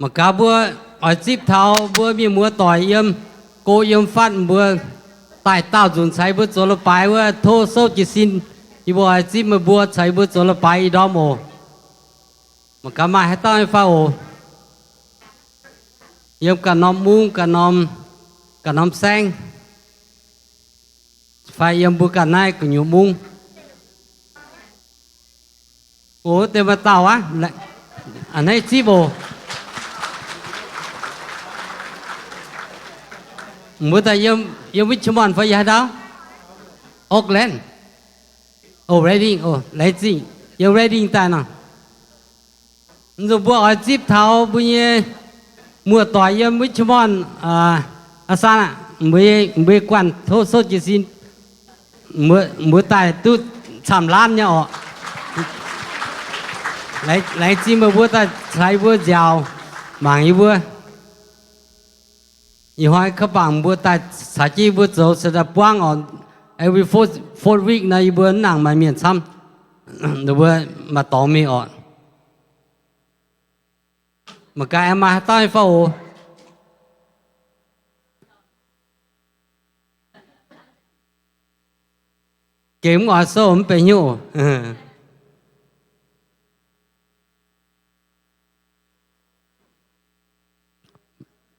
Mangc gaax mbuo oix zipv taux mbuo mienh muoz doic yiem go yiem fatv, mbuo daaih daauh nzunc caux yie mbuo zoux leiz-baaix wuov, tov souv jiez sin, yie mbuo oix zipv meih mbuo caux yie mbuo zoux leiz-baaix ih ndorm oc. Mangc gaax maaih haaix dauh nyei fai oc. Yiem ganh norm mungv, ganh norm, ganh norm saengv, fai yiem mbuo ganh naaiv gu'nyuoz mungv. Oc, deix maaih dauh aqv. A'hneiv zipv oc. Mbuo daaih yiem, yiem Richmond fai yiem haaix ndau? Oakland. Oc, Redding. Oc, Laengz Zingh. Yiem Redding daaih nor. Nzunc mbuo oix zipv taux mbuo nyei muoz-doic yiem Richmond, aa, san aqv, mbuo, mbuo guanh tov souv jiez sin, mbuo daaih duqv camv laanh nyei orqc. Laengz zingh meih mbuo daaih caux yie mbuo nziaauc mangc yie mbuo. Ih hnoi kaav bangc mbuo daaih caux jienv yie mbuo zoux se daaih buangv orqc. Every fourth, fourth week nor yie mbuo mv nangc maaih mienh camv, ninh mbuo maaih dorngx mingh orqc. Mangc gaax aengx maaih haaix dauh nyei fai oc. Gengh mv oix souv mv benx hnyouv.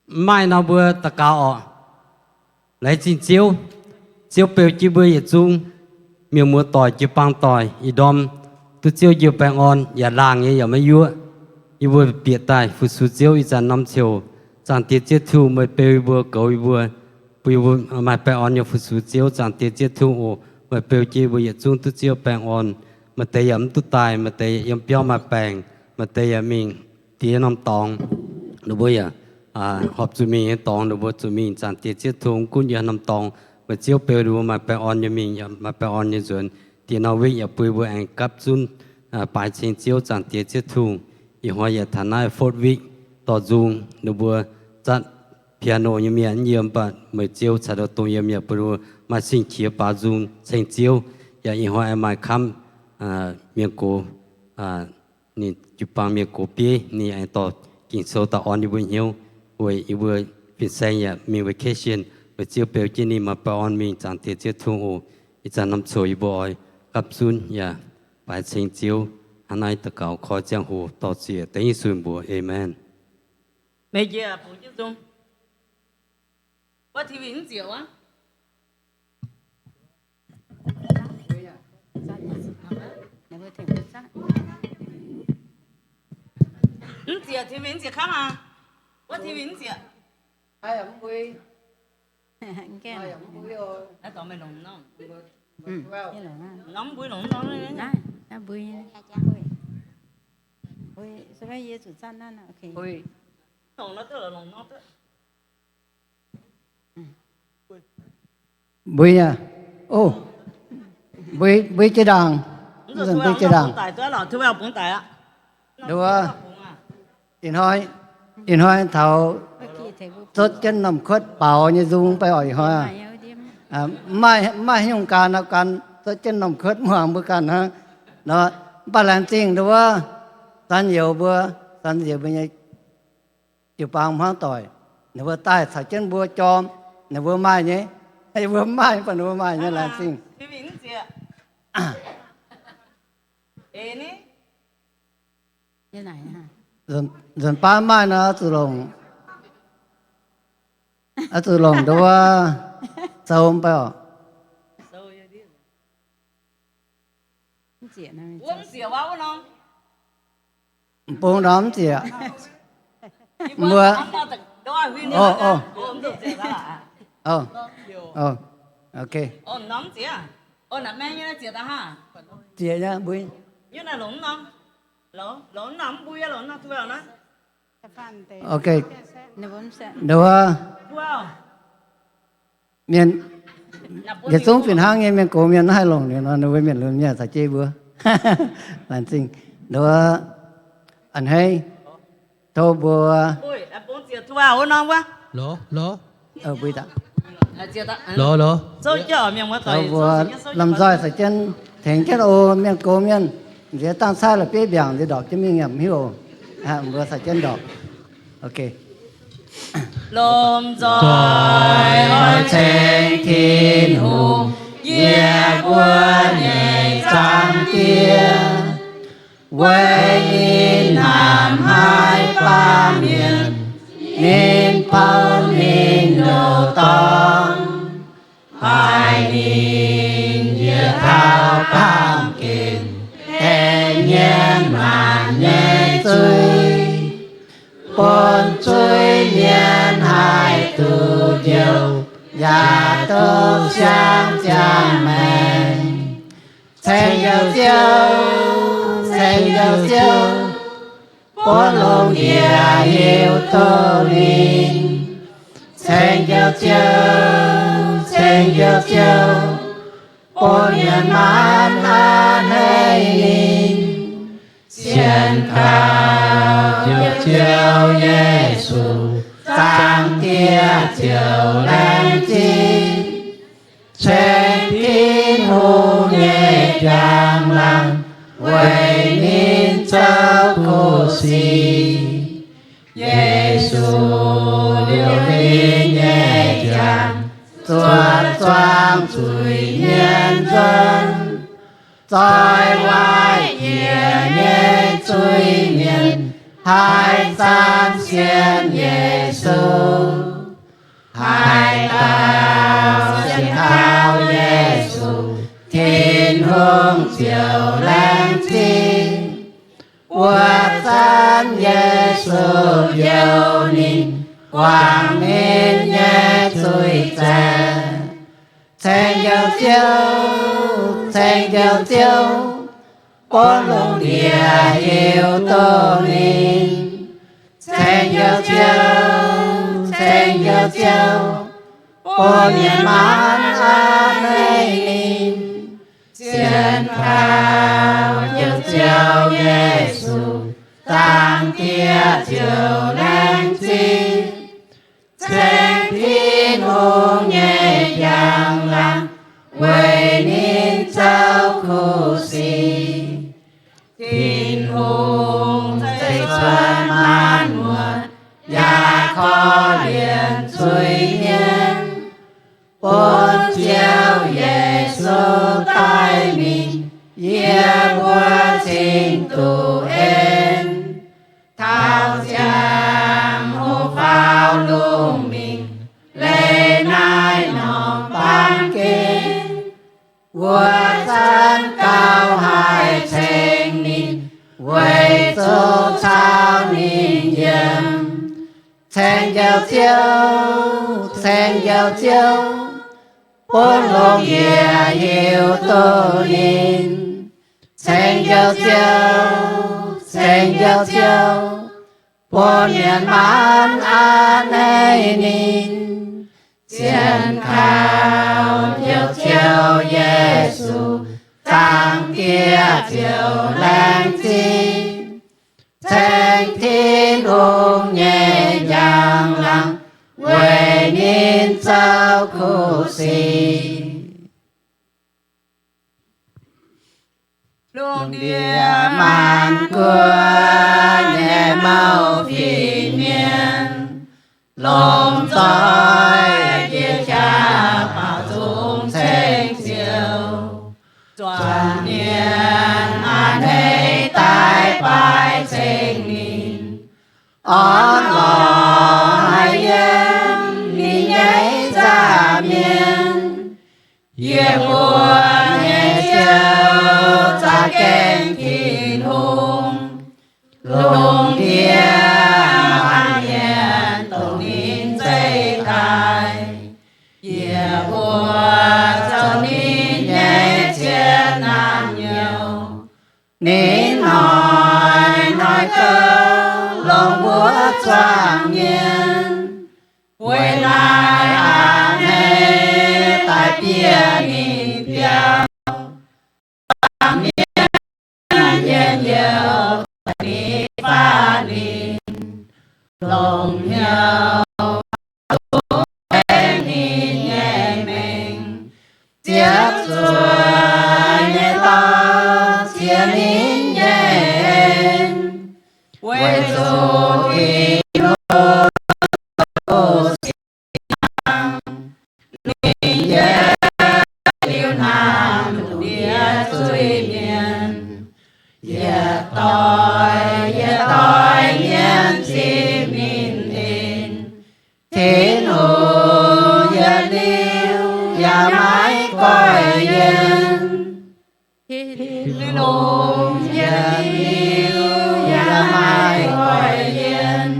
Mv maaih nor mbuo daux gaux orqc. Laengz zingh Ziouv. Ziouv beu jienv mbuo yietc zungv mienh muoz-doic jiu-baang doic ih ndorm duqv Ziouv njoux baengh orn yaac laangh nyei yaac maiv yuoqv. Yie mbuo bieqc daaih fu-sux Ziouv ih zanc norm ziouc, Zaangc Diex Ziouv Tin-Hungh, meih beu yie mbuo, goux yie mbuo, bun yie mbuo maaih baengh orn nyei fu-sux Ziouv. Zaangc Diex Ziouv Tin-Hungh oc, meih beu jienv yie mbuo yietc zungv duqv Ziouv baengh orn. Maaih deix yaac mv duqv daaih, maaih deix yiem biauv maaih baengc, maaih deix yaac mingh diex norm dorngx. Ninh mbuo yaac horpc zuqc mingh nyei dorngx, ninh mbuo zuqc mingh. Zaangc Diex Ziouv Tin-Hungh, mv gunv yiem norm dorngx, meih Ziouv beu ninh mbuo maaih baengh orn nyei mingh, maaih baengh orn nyei nzuonx. Diex norm week yaac bun yie mbuo aengx gapv zunv baaix ceng Ziouv. Zaangc Diex Ziouv Tin-Hungh, ih hnoi yaac taux naaiv fourth week dorh nzung, ninh mbuo zatv piano nyei mienh mv yiem, mv baac meih Ziouv caux ndau dongh yiem yaac bun ninh mbuo maaih sing-qiex baaux nzung ceng Ziouv. Yaac ih hnoi aengx maaih kamv mienh gox, ninh jiu-baang mienh gox bieiv ninh aengx dorh Ging-Sou daaih orn yie mbuo hnyouv, weic yie mbuo fin-saeng yaac mingh vacation. Meih Ziouv beu jienv ninh maaih baengh orn mingh. Zaangc Diex Ziouv Tin-Hungh oc, ih zanc norm ziouc yie mbuo oix gapv zunv yaac baaix ceng Ziouv. Hnangv naaiv daux gaux koi ziangh hoc dorh ziec dengv Yesu mbuox, Aamen. Meih njiec bungx jienv nzung. Wuov T V mv ziec wuov. Mv ziec, T V mv ziec kangv aqv. Wuov T V mv ziec. Naaiv dorh meih longc nor. Nor mv mbui longc nor. Naaiv, naaiv mbui. Longc nor duqv lorqc, longc nor duqv. Mbui nyei. Ov, mbui, mbui jiex ndaangc. Mbui jiex ndaangc. Nduov, ih hnoi, ih hnoi taux zotv jienv norm kuotv baaux nyei nzung mv bei oc. Ih hnoi mv maaih, mv maaih haaix nyungc ganh nor, ganh zotv jienv norm kuotv muangx mbuo ganh hnangv. Nor, mv baac laengz zingh nduov, San Youz mbuo, San Youz mbuo nyei jiu-baang hmuangv doic, ninh mbuo daaih caux jienv mbuo jorm, ninh mbuo maaih nyei, yie mbuo mv maaih, mv baac ninh mbuo maaih nyei, laengz zingh. Nzunc baav maaih nor oix zuqc longc, oix zuqc longc nduov, zoux mv bei oc. M'bung ndorm mv ziec. Mbuo, ok. Ziec nyei mbui. Ok. Nduov, mienh, yietc zungv fih hnangv nyei mienh gox mienh mv haih longc ninh nor, ninh mbuo mienh lunx mienh caux jienv mbuo. Laengz zingh. Nduov, a'hneiv, tov mbuo, tov mbuo lomh nzoih caux jienv tengx jienv oc. Mienh gox mienh nziex dangh caaiv la'bieiv mbiaangc nziex ndorpc jienv mingh yaac mv hiuv oc. Mbuo caux jienv ndorpc. Lomh nzoih oix ceng Tin-Hungh, yie mbuo nyei Zaangc Diex. Weic ninh hnamv haic baamh mienh, ninh bou ninh ndoh dorngx. Haiz ninh yietc taux baamh gen, deix mienh maanc nyei zuiz. Bun zuiz-mienh haih duqv njoux, yaac duqv siang ziangh maengc. Ceng Njoux Ziouv, ceng Njoux Ziouv, bun lungh ndiev hiuv duqv ninh. Ceng Njoux Ziouv, ceng Njoux Ziouv, bun mienh maanc a'hneiv ninh. Sienx kaux Njoux Ziouv Yesu, Zaangc Diex ziouc laengz zingh. Ceng Tin-Hungh nyei njang-laangc, weic ninh zoux kuv sic. Yesu liouh ninh nyei njang, zuotc zuangx zuiz-mienh nzuonx. Zoih waaic jiex nyei zuiz-mienh haih zanc sienx Yesu. Haaix dauh sienx kaux Yesu, Tin-Hungh ziouc laengz zingh. Buoz-zanc Yesu njoux ninh, guangc ninh nyei zuiz zaeqv. Ceng Njoux Ziouv, ceng Njoux Ziouv, bun lungh ndiev hiuv duqv ninh. Ceng Njoux Ziouv, ceng Njoux Ziouv, bun mienh maanc a'hneiv ninh. Sienx kaux Njoux Ziouv Yesu, Zaangc Diex ziouc laengz zingh. Ceng Tin-Hungh nyei njang-laangc, weic ninh zoux kuv sic. Tin-Hungh zeiv-zuoqv maanc muotc, yaac korv-lienh zuiz-mienh. Bun Ziouv Yesu daaih mingh, yie mbuo cingx duqv en. Taux ziangh hoc faaux lungh mingh, leih naaiv norm baamh gen. Wuov zanc gauh haih ceng ninh, weic zuqc caux ninh yiem. Ceng Njoux Ziouv, ceng Njoux Ziouv, bun lungh ndiev hiuv duqv ninh. Ceng Njoux Ziouv, ceng Njoux Ziouv, bun mienh maanc a'hneiv ninh. Sienx kaux Njoux Ziouv Yesu, Zaangc Diex ziouc laengz zingh. Ceng Tin-Hungh nyei njang-laangc, weic ninh zoux kuv sic. Lungh ndiev maanc guoqv nyei mouv fingx mienh, lomh nzoih jiex jaax baaux nzung ceng Ziouv. Zuangx mienh a'hneiv daaih baaix ceng ninh, orn lorqc haiz yiem ninh nyei nza'hmien. Yie mbuo nyei Ziouv za'gengh Tin-Hungh. Lungh ndiev maaih mienh dongh ninh zeiv daaih. Yie mbuo zoux ninh nyei cien naamh nyouz. Ninh hnoi-hnoi gouv longc mbuo zuangx mienh. Weic naaiv a'hneiv daaih bieqc ninh biauv. Baamh mienh njien-youh daaih ninh faah ninh, longc hnyouv dungx baengh ninh nyei mengh. Ziepc zuoqc nyei dorn ziex ninh nyei en, weic zuqc Tin-Hungh Tin-Hungh yietc liuz yaac maiv goiv yienh. Tin-Hungh yietc liuz yaac maiv goiv yienh.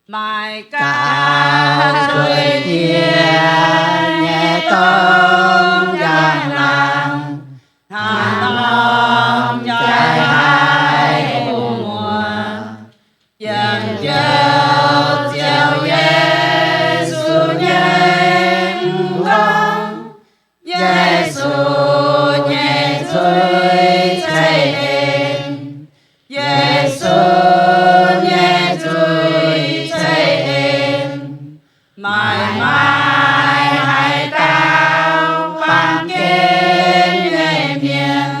Maaih gauh zueiz jiex nyei domh njang-laangc, hnangv norm jaaix haih bun muoz, yiem Njoux Ziouv Yesu nyei m'nqorngv. Yesu nyei nzuih ceix en. Yesu nyei nzuih ceix en. Maaih, maaih haaix dauh baamh gen nyei mienh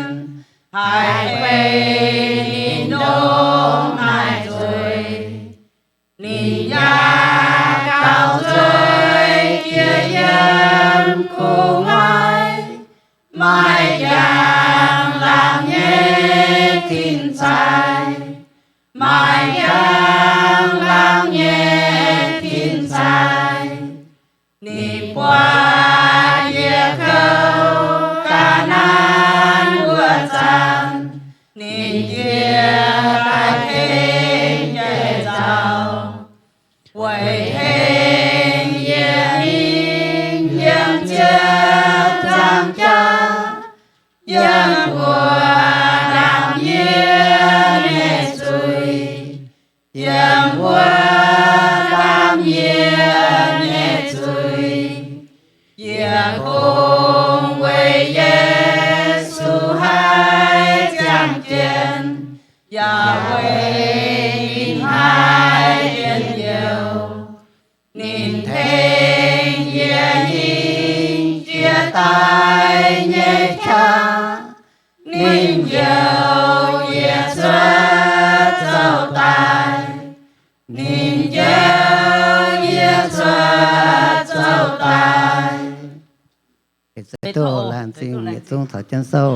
haih beiv ninh ndongc naaiv nzuih. Ninh yaac gauh zueiz jiex yiem gu'nguaaic, maaih njang-laangc nyei tin-zaih, maaih njang-laangc nyei tin-zaih. Ninh buatc yietc kouv ga'naaiv wuov zanc, ninh jiez daaih tengx jai-nzauh, weic tengx yie mingh yiem ziepc nzaangc jauv, yiem mbuo ndaamv-yie nyei zuiz, yiem mbuo ndaamv-yie nyei zuiz. Yie kungx weic Yesu haih ziangh jienv, yaac weic ninh haih njien-youh. Ninh tengx yie hingh jiex daaih nyei qaqv, ninh njoux yie cuotv zouv daaih. Ninh njoux yie cuotv zouv daaih. Yietc zungv doqc laengz zingh, yietc zungv caux jienv souv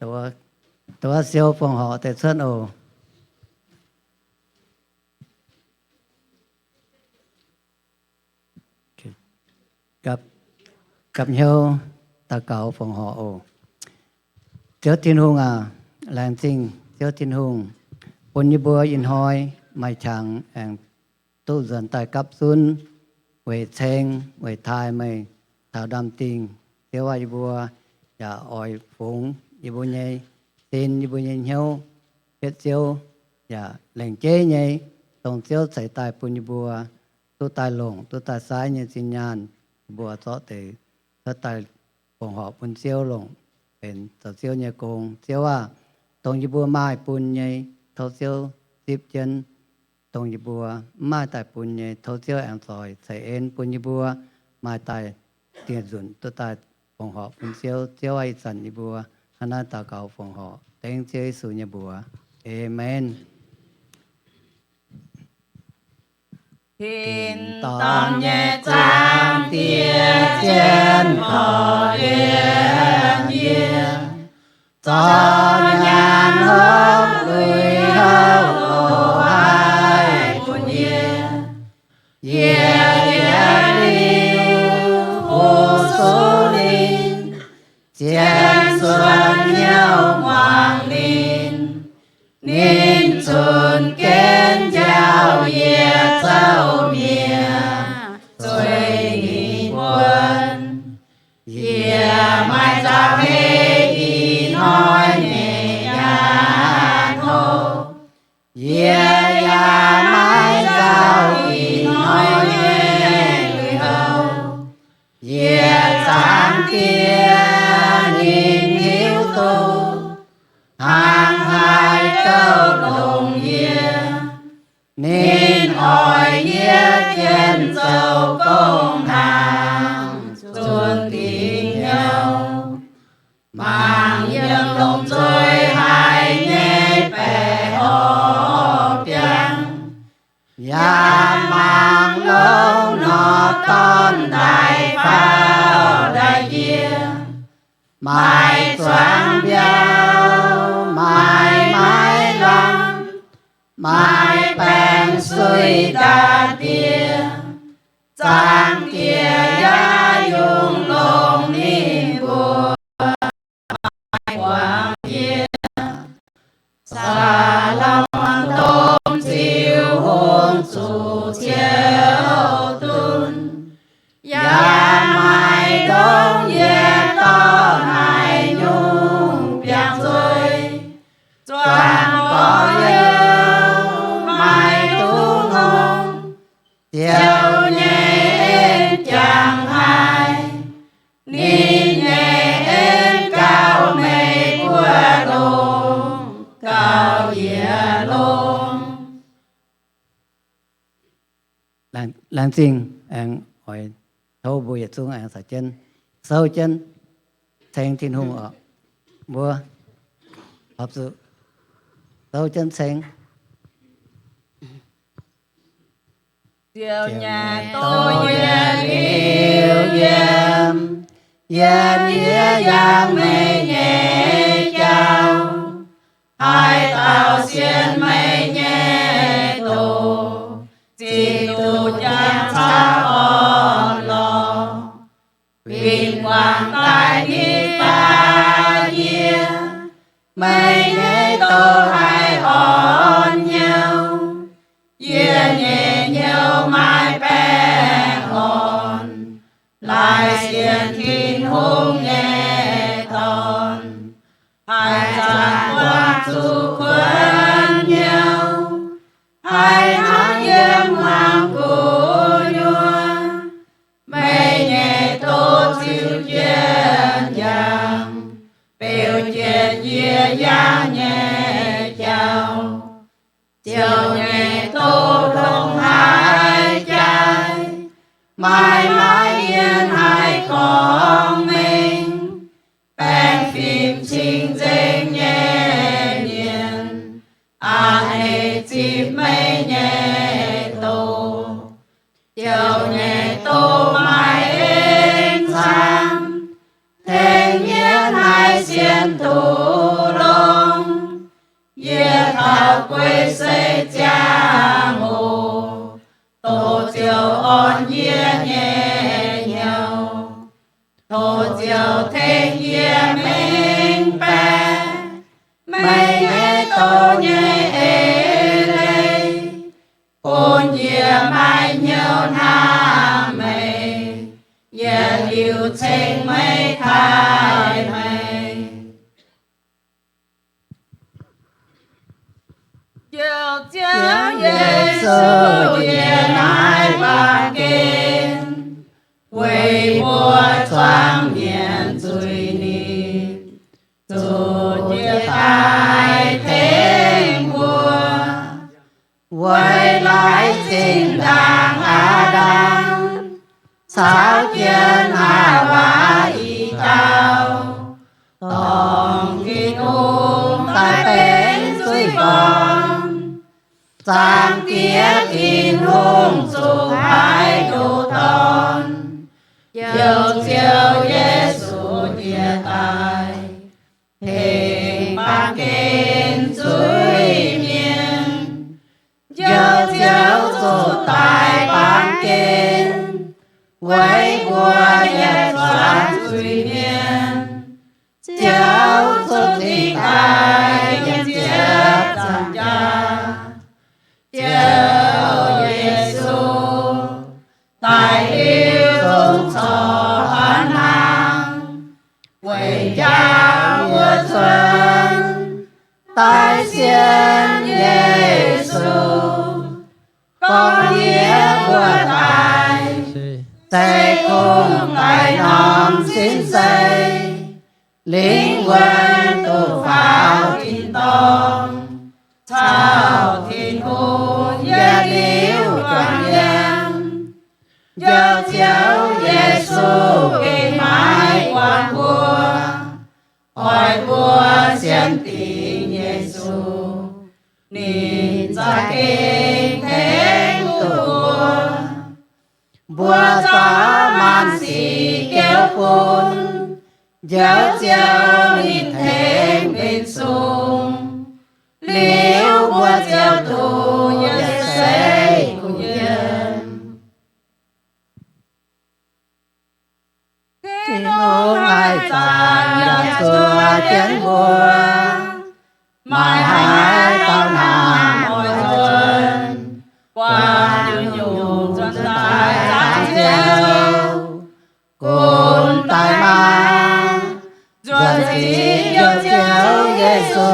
oc. Dongh wuov siou fongc horc deix cuotv oc. Gapv, gapv hnyouv daux gaux fongc horc oc. Ziouv Tin-Hungh aac, laengz zingh Ziouv Tin-Hungh bun yie mbuo ih hnoi maaih qangx aengx duqv nzuonx daaih gapv zunv weic ceng weic taaih meih taux ndaamv-dingh. Ziouv aac, yie mbuo yaac oix fungx yie mbuo nyei sin, yie mbuo nyei hnyouv hietv Ziouv, yaac lengc jeiv nyei dongh Ziouv ceix daaih bun yie mbuo duqv daaih longc, duqv daaih saaiv nyei zinh nyaanh, yie mbuo zorqv deix cuotv daaih fongc horc bun Ziouv longc benx zoux Ziouv nyei gong. Ziouv aah, dongh yie mbuo maaih bun nyei, tov Ziouv zipv jienv. Dongh yie mbuo mv maaih daaih bun nyei, tov Ziouv aengx zoix ceix en bun yie mbuo maaih daaih dieh nzunc duqv daaih fongc horc bun Ziouv. Ziouv aah, ih zanc yie mbuo hnangv naaiv daux gaux fongc horc dengv Ziouv Yesu nyei mbuox. Aamen. Tin-dorngh nyei Zaangc Diex, zien korv-lienh yie, zorc nyaanh hopv lui houv loz-hnoi bun yie. Yie yietc liuz fu-sux ninh, zien suonc hnyouv muangx ninh. Ninh zunc jienv njaaux yie zouv mienh, zueiz ninh buonc. Yie maaih nzauh heix ih hnoi nyei nyaanh hopv. Yie yaac maaih nzauh ih hnoi nyei Maaih baengc suiv daaih diex, zaangc Diex yaac yungz longx ninh mbuo. Maaih guangc yie, Saa^lo^morn domh ziux hungh zuqc ziouc dunh. Yaac maaih ndongc yie dorh naaiv nyungc biangh nzuih, zuangx gorx-youz maaih duqv ngongh. Ziouv nyei en jangx haic, ninh nyei en gauh meih mbuo longx, gauh yie longx. Laengz zingh aengx oix tov mbuo yietc zungv aengx caux jienv, souv jienv ceng Tin-Hungh oc. Mbuo horpc zuqc souv jienv ceng. Ziouv nyei doz yie liuz yiem, yie ndiev yangh meih nyei jauv. Haaix dauh sienx meih nyei doz, zinh duqv jangx caux orn-lorqc. Win-wangc daaih nitv daaih yie, meih nyei doz haih orn hnyouv. Yie nyei hnyouv maaih baengh orn, laaix sienx Tin-Hungh nyei dorn. Haih zanc buangh zuqc kuonx hnyouv, haih hnangv yiem hmuangx gu'nyuoz. Meih nyei doz ziux jienv yangh, beu jienv yie yangh nyei jauv. Ziouv nyei doz longc haaix jaaix, maaih maiv mienh haih gorngv mengh. Baengh fim cing-nzengc nyei mienh a'hneiv zipv meih nyei doz. Ziouv nyei doz maaih en zaangc, tengx mienh haih sienx duqv longx. Yie taux guei se ziangh hoc, tov Ziouv orn yie nyei hnyouv. Tov Ziouv tengx yie mengh baeqc meih nyei doz nyei eix leiz, bun yie maaih hnyouv hnamv meih, yietc liuz ceng meih, taaih meih. Ziouv Yesu, yie naaiv baamh gen weic mbuo zuangx mienh zuiz-nipc, zuqc yie daaih tengx mbuo. Weic laaic zinh ndaangc Aa^ndam caux jienv Haawaa i dauh, dorngc Tin-Hungh daaih benx zuiz-gorn. Zaangc Diex Tin-Hungh zuqc haaix nduqc dorn, Ziouv, Ziouv Yesu, yie daaih tengx baamh gen zuiz-mienh. Ziouv, Ziouv zuqc daic baamh gen weic mbuo yietc zuangx zuiz-mienh. Ziouv zuqc zingh daic yiem ziex zaangc jaax. Ziouv Yesu, daic liuz zungv corc hnangv, weic njaaux mbuo cuotv. Daaih sienx Yesu, gorngv yie mbuo daic, se kungx daaih norm sin sei, lingh wuonh duqv faaux tin-dorngh, caux Tin-Hungh yietc liuz juangc yiem. Njoux Ziouv Yesu gengh maiv guangc mbuo, oix mbuo sienx dingc Yesu, ninh za'gengh tengx duqv mbuo. Mbuo zoux maanc sic geuv bun Njoux Ziouv, ninh tengx benx sung. Liuz mbuo ziouc duqv Zaangc yaac zuov jienv mbuo, maaih haaix dauh naamh oix nzuonx, buatc nyungc-nyungc nzuonx daaih zaangc Ziouv, gunv daaih maah! Nzuonx zingx heuc Ziouv Yesu,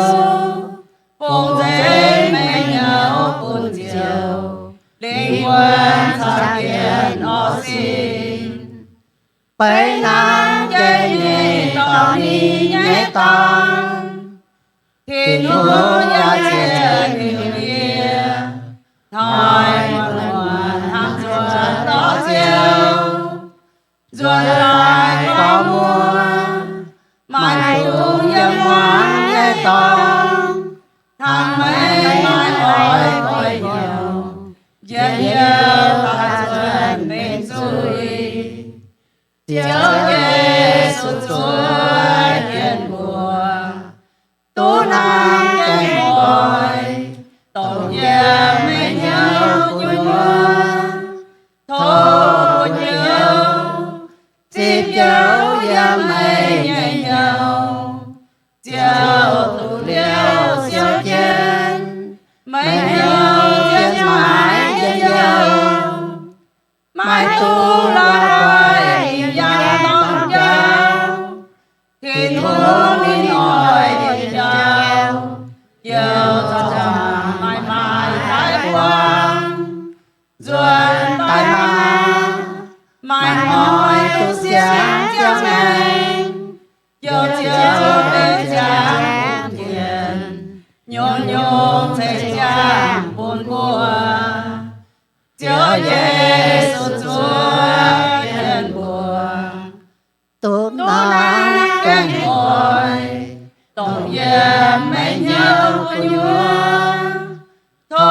fungx nzengc meih hnyouv bun Ziouv, lingh wuonh caux dienx oix sin. Beiv hnangv jai-nyeic dorh ninh nyei dorn, Tin-Hungh yaac ziec ninh yie, hnoi-hnoi hnangv nzuonx dorh Ziouv, nzuonx daaih gorngv wuov, maaih dungz yiem hmuangx nyei dorngx, hnangv meih maaih oix goiv hnyouv, njien-youh daaih nzuonx benx zuiz. Ziouv Yesu zuov jienv mbuo, duqv hnangv gaengh nqoi, dongh yiem meih hnyouv gu'nyuoz, tov mbuo hnyouv zipv Ziouv yiem meih nyei hnyouv. Ziouv duqv liouh siou jienv, meih hnyouv ziouc maiv njien-youh. Maiv duqv la'guaih ih yaangh dorn jauv. Tin-Hungh ninh oix yietc jauv, youh zauc maaih maaih daaih buangh. Nzuonx daaih maah! Maaih hnoi duqv siangx ziangh maengc, Ziouv, Ziouv benx ziangx bun dienx, nyungc-nyungc ceix ziangh bun mbuo. Ziouv Yesu zuov jienv mbuo, duqv hnangv gaengh nqoi, dongh yiem meih hnyouv gu'nyuoz. Tov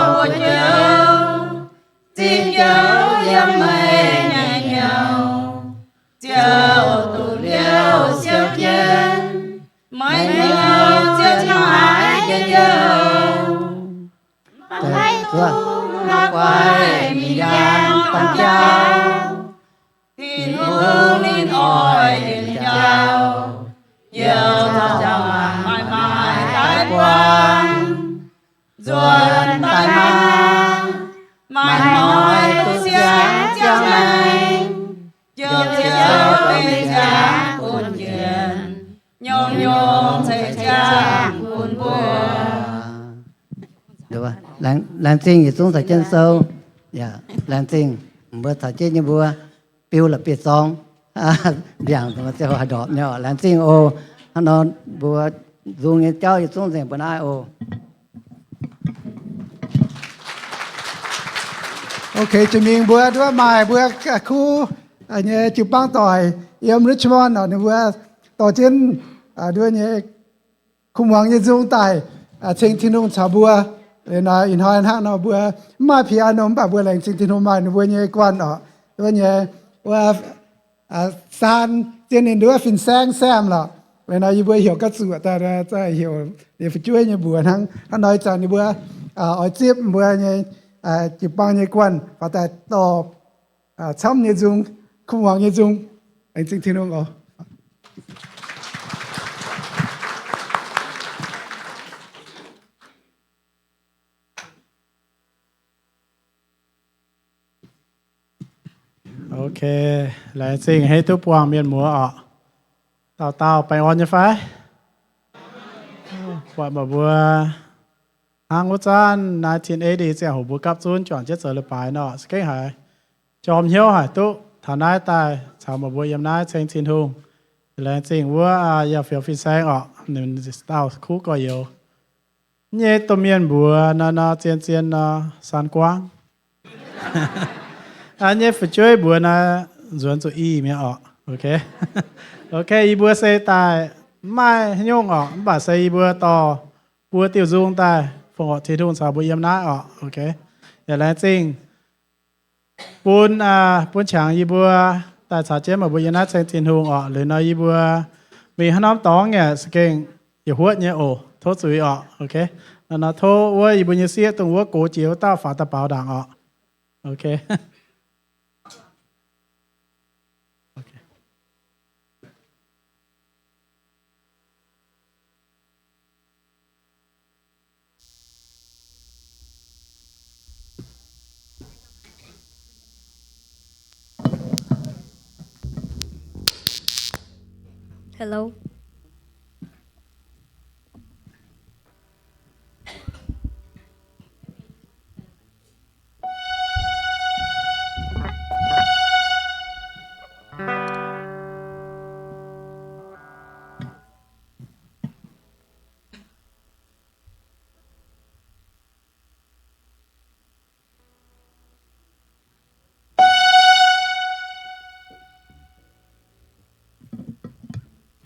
mbuo hnyouv zipv Ziouv yiem meih nyei hnyouv. Ziouv duqv liouh siou jienv, meih hnyouv ziouc maiv njien-youh. Maiv duqv la'guaih ih yaangh dorn jauv. Tin-Hungh ninh oix yietc jauv, youh zauc maaih maaih daaih buangh. Nzuonx daaih maah! Maaih hnoi duqv siangx ziangh maengc, Ziouv, Ziouv benx ziangx bun dienx, nyungc-nyungc ceix ziangh bun mbuo. Laengz zingh yietc zungv caux jienv sou. Laengz zingh mbuo caux jienv nyei mbuo biu la'bieiv-zorng, mbiaangc ziouc haih ndorpc nyei oc. Laengz zingh oc. Hnangv nor mbuo nzung nyei jauv yietc zungv nzengc mbuo naaiv oc. Ok, jiex mingh mbuo nduov maaih mbuo kuv nyei jiu-baang doic yiem Richmond oc, ninh mbuo dorh jienv nduov nyei kuv muangx nyei nzung daaih ceng Tin-Hungh caux mbuo. Liuz nor ih hnoi hnangv nor mbuo mv maaih piano mv baac mbuo laengz zingh Tin-Hungh maaih ninh mbuo nyei guanh oc. Nduov nyei wuov saan zien ninh nduov fin-saeng saeng lorqc. Liuz nor yie mbuo heuc ga'zuoqc daaih, heuc ninh fu'jueiv nyei mbuox hnangv. Hnangv nor ih zanc ninh mbuo oix zipv mbuo nyei jiu-baang nyei guanh faaux daaih dorh camv nyei nzung, kuv muangx nyei nzung. Laengz zingh Tin-Hungh oc. Ok, laengz zingh hei duqv buangh mienh muoz oc. Dauh dauh baengh orn nyei fai? Buatc meih mbuo hnangv wuov zanc nineteen eighty ziangh hoc mbuo gapv zunv juangc jienv zoux leiz-baaix nor, se gengh haiz jorm hnyouv haic duqv taux naaiv daaih caux meih mbuo yiem naaiv ceng Tin-Hungh. Laengz zingh wuov yaac fioux fin-saeng orqc, ninh dauh kuv gorx-youz. Nyei domh mienh mbuox nor, nor zien zien nor, saan guangv. Nyei fu'jueiv mbuox naaiv nzuonx zuqc i mi'aqv orqc. Ok, ok, yie mbuo se daaih mv maaih haaix nyungc orqc, mv baac se yie mbuo dorh buo diuh nzung daaih fongc horc Tin-Hungh caux mbuo yiem naaiv orqc. Ok, yaac laengz zingh bun, bun qangx yie mbuo daaih caux jienv meih mbuo yiem naaiv ceng Tin-Hungh orqc. Liuz nor yie mbuo mingh haaix norm dorngx yaac se gengh yietc huotv nyei oc. Tov zuiz orqc. Ok, nor nor tov wuov yie mbuo nyei sieqv dongh wuov gox jiex wuov dauh faaux daaih baaux ndaangc orqc. Ok. Hello.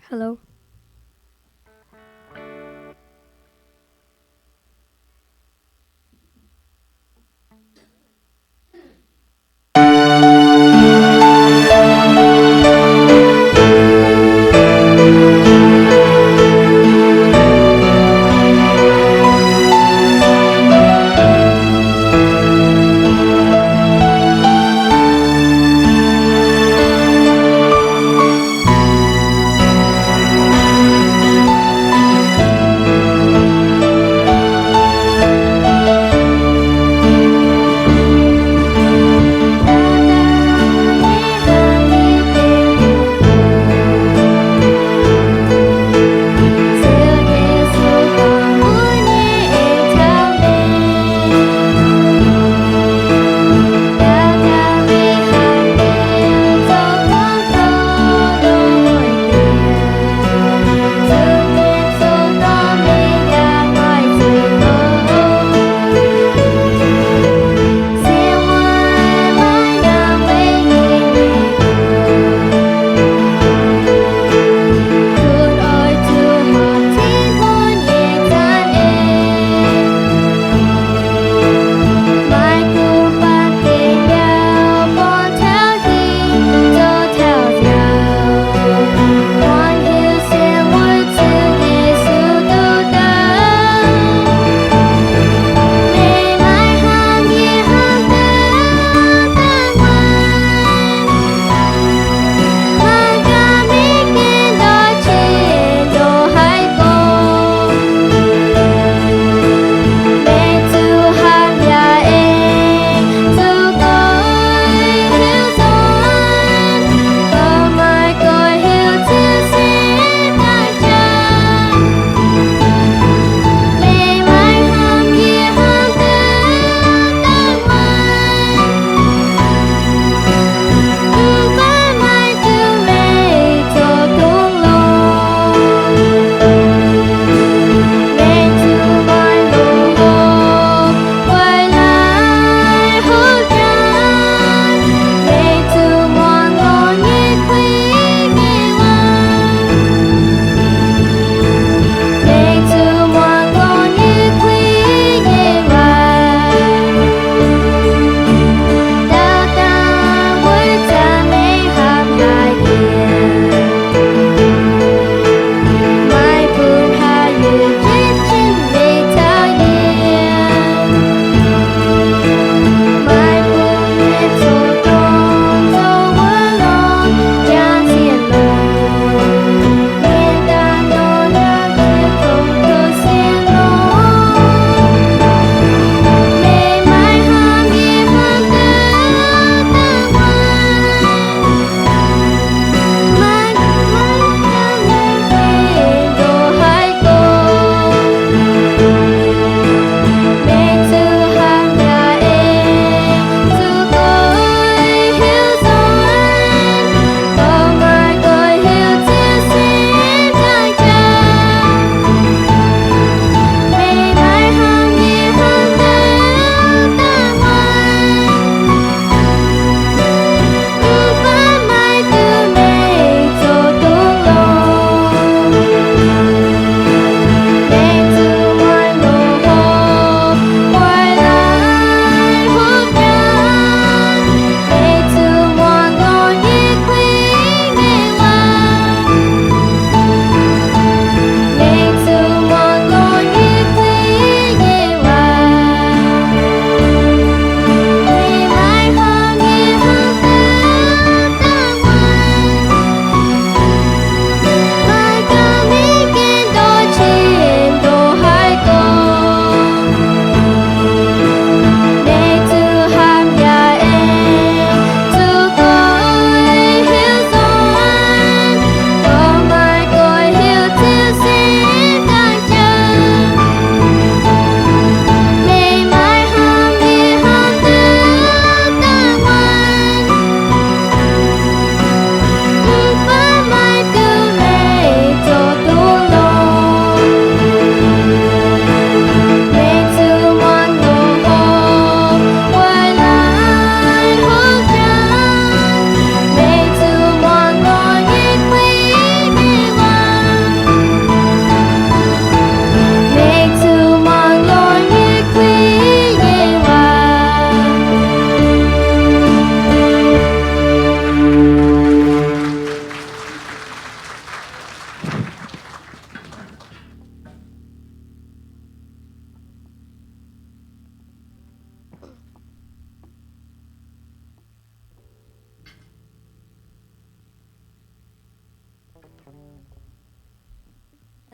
Hello.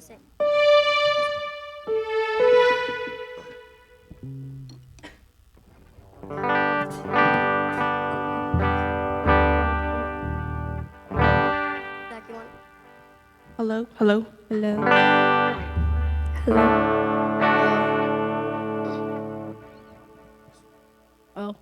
Sick. Zach, you want? Hello? Hello? Hello? Hello? Oh.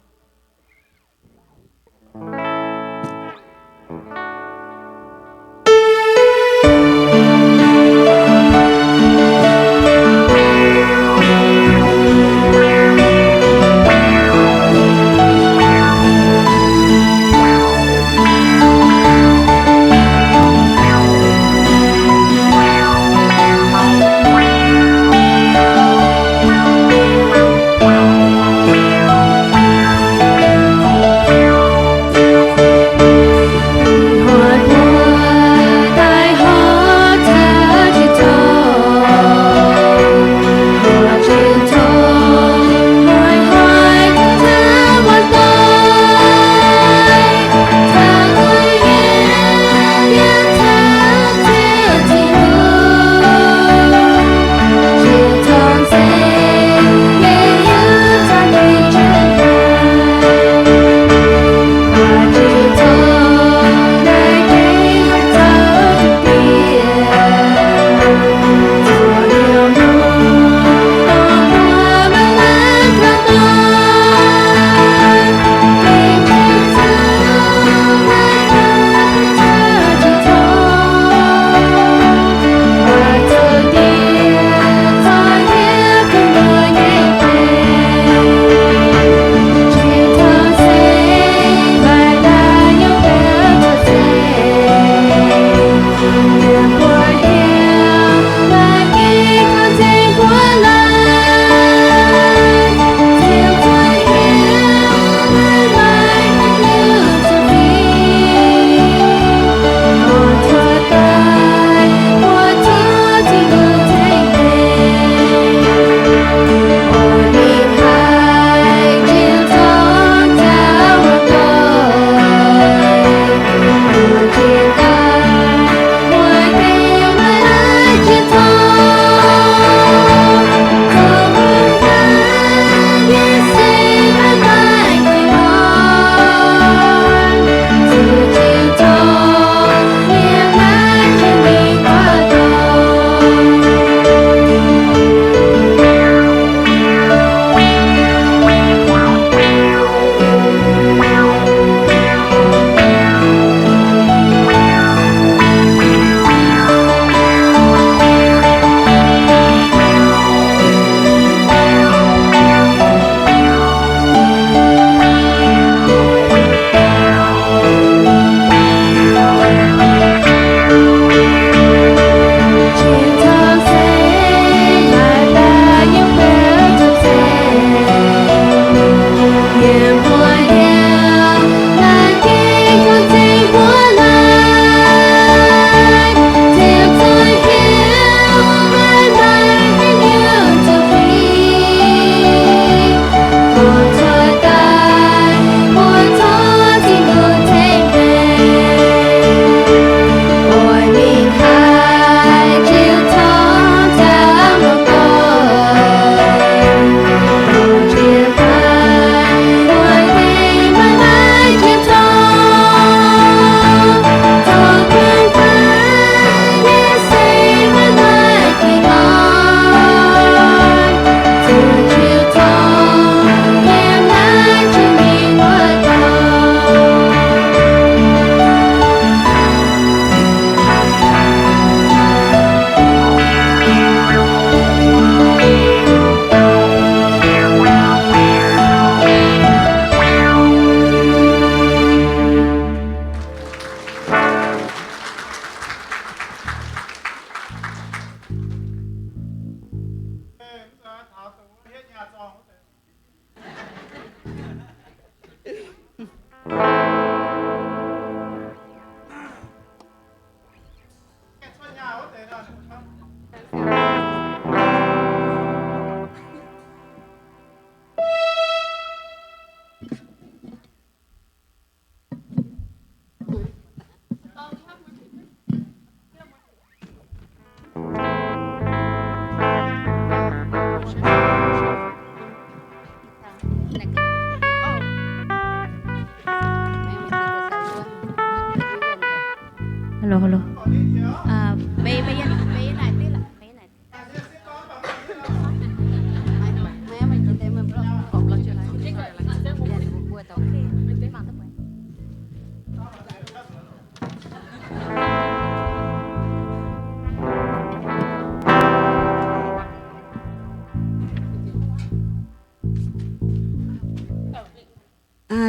Hello, hello.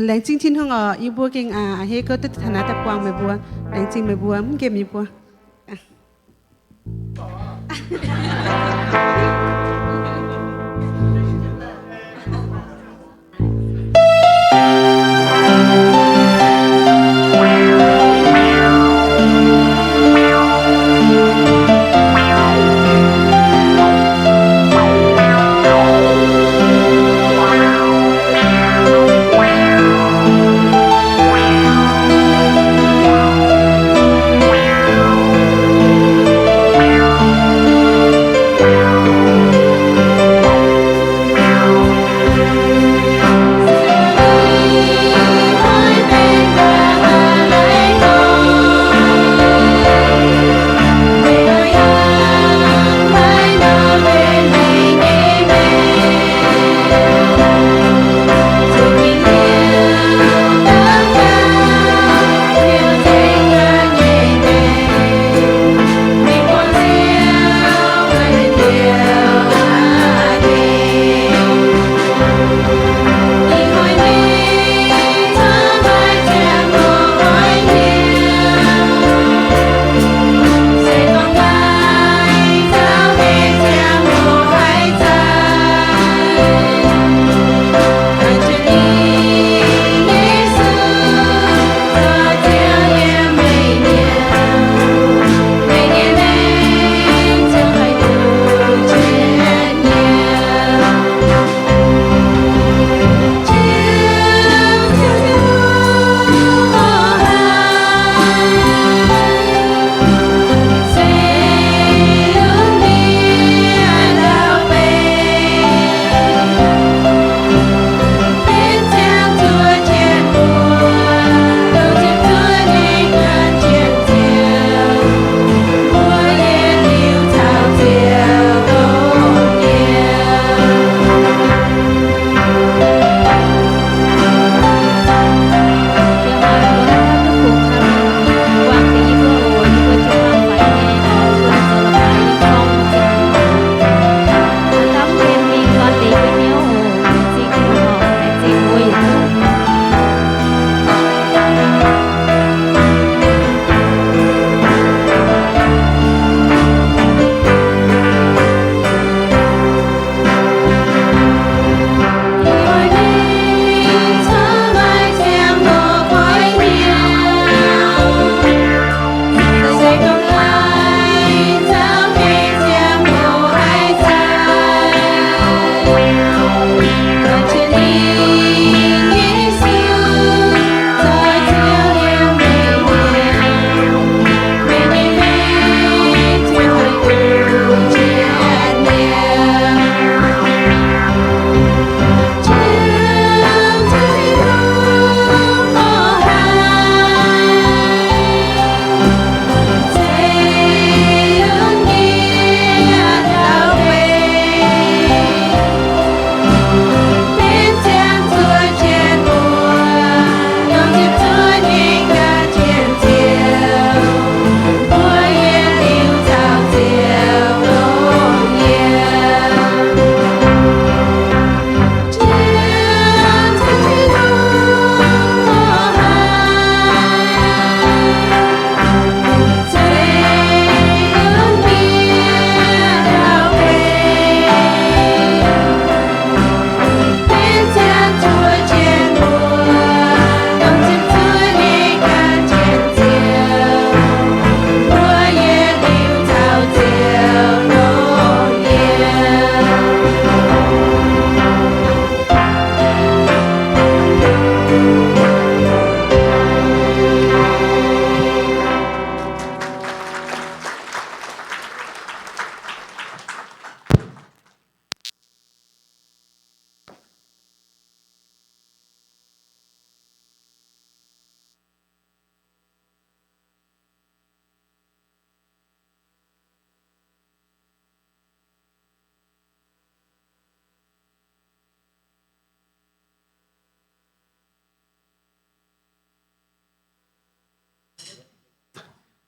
Laengz zingh Tin-Hungh oc. Yie mbuo gengh a'hneiv gouv duqv taux naaiv daaih buangh meih mbuo. Laengz zingh meih mbuo mv nqemh yie mbuo.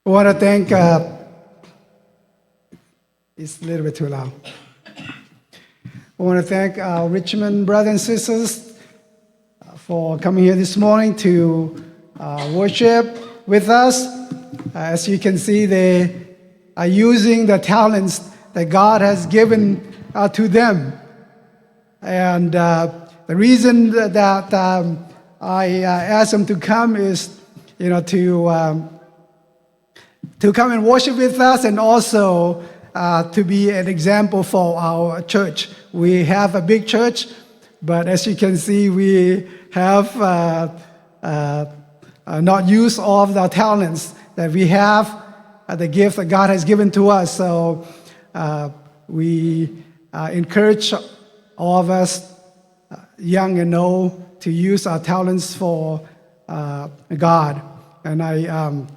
I want to thank, uh, it's a little bit too loud. I want to thank our Richmond brothers and sisters for coming here this morning to, uh, worship with us. Uh, as you can see, they are using the talents that God has given, uh, to them. And, uh, the reason that, um, I, uh, asked them to come is, you know, to, um, to come and worship with us, and also, uh, to be an example for our church. We have a big church, but as you can see, we have, uh, uh, uh, not used all of the talents that we have, uh, the gift that God has given to us. So, uh, we, uh, encourage all of us, uh, young and old, to use our talents for, uh, God. And I, um,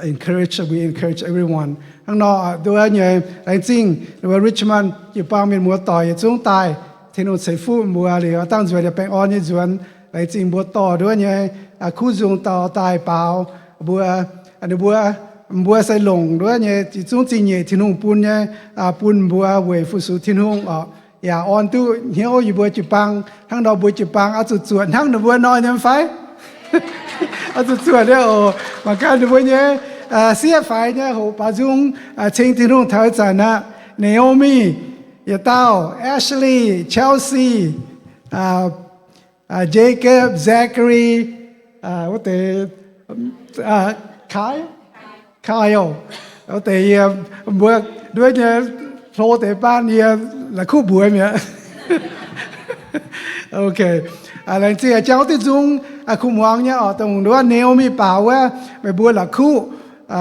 encourage, we encourage everyone. Hnangv nor, nduov nyei, laengz zingh, ninh mbuo Richmond jiu-baang mienh muoz-doic yietc zungv daaih, Tin-Hungh ceix fuqv mbuo liuz, dangh nzuonx yaac baengh orn nyei nzuonx, laengz zingh mbuo dorh nduov nyei, ah, kuv nzung daaih baaux mbuo, ninh mbuo, mbuo se longc nduov nyei, yietc zungv zingh nyeic Tin-Hungh bun nyei, ah, bun mbuo weic fu-sux Tin-Hungh oc. Yaac orn duqv hnyouv yie mbuo jiu-baang, hnangv nor mbuo jiu-baang oix zuqc zuotc hnangv ninh mbuo nor nyei fai? Oix zuqc zuotc nyei oc. Mangc gaax ninh mbuo nyei, sieqv faix nyei hoqc baaux nzung, ceng Tin-Hungh taux ih zanc aqv. Naomi, yietc dauh, Ashley, Chelsea, Jacob, Zachary, wuov deix, Kyle, Kyle, wuov deix yie mbuo nduov nyei hlo deix baan yie la'kuqv mbuox mi'aqv. Ok, laengz zingh jangx wuov diuh nzung kuv muangx nyei oc, dongh nduov Naomi baaux wuov, meih mbuo la'kuqv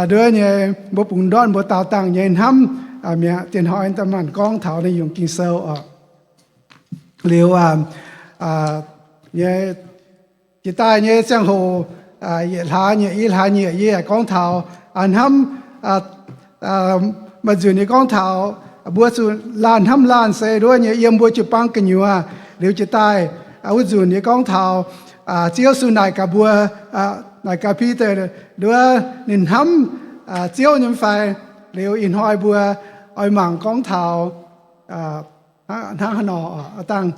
nduov nyei, mbuo bungx ndortv mbuo daauh dangh nyei hnamv mi'aqv. Diex hnoi daaih maanc gorngv taux ninh nyungc Ging-Sou oc. Liuz nyei, jiex daaih nyei ziangh hoc, yietc hlaax nyieqc, i hlaax nyieqc yie yaac gorngv taux hnamv, maaih nzunc yie gorngv taux mbuo zuqc laanh hnamv laanh se nduov nyei yiem mbuo jiu-baang gu'nyuoz. Liuz jiex daaih wuov nzunc yie gorngv taux Ziouv Yesu naaic gaax mbuo, naaic gaax Bide nduov ninh hnamv Ziouv nyei fai. Liuz ih hnoi mbuo oix mangc gorngv taux hnangv haaix nor, aa dangh,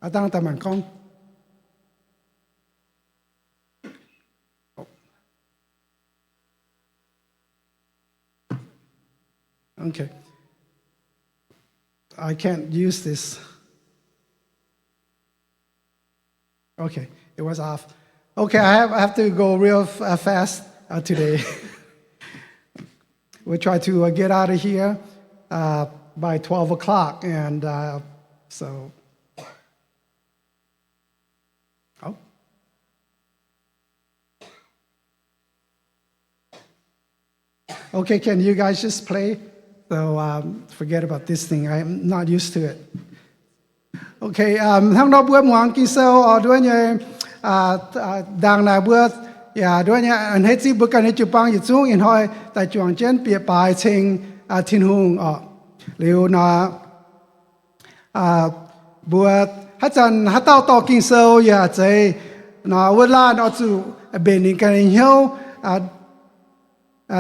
aa dangh daaih maanc gorngv. Okay. I can't use this. Okay, it was off. Okay, I have, I have to go real f-, uh, fast, uh, today. We'll try to, uh, get out of here, uh, by twelve o'clock, and, uh, so, oh. Okay, can you guys just play? So, um, forget about this thing. I'm not used to it. Okay, um, hnangv nor mbuo muangx Ging-Sou oc, nduov nyei, uh, uh, ndaangc naaic mbuo, yaac nduov nyei, a'hneiv zipv mbuo ganh nyei jiu-baang yietc zungv ih hnoi daaih juangc jienv bieqc baaix ceng, uh, Tin-Hungh oc. Liuz nor, mbuo haaix zanc haaix dauh dorh Ging-Sou yaac zeiz nor, wuov laanh oix zuqc mbenc ninh ganh nyei hnyouv,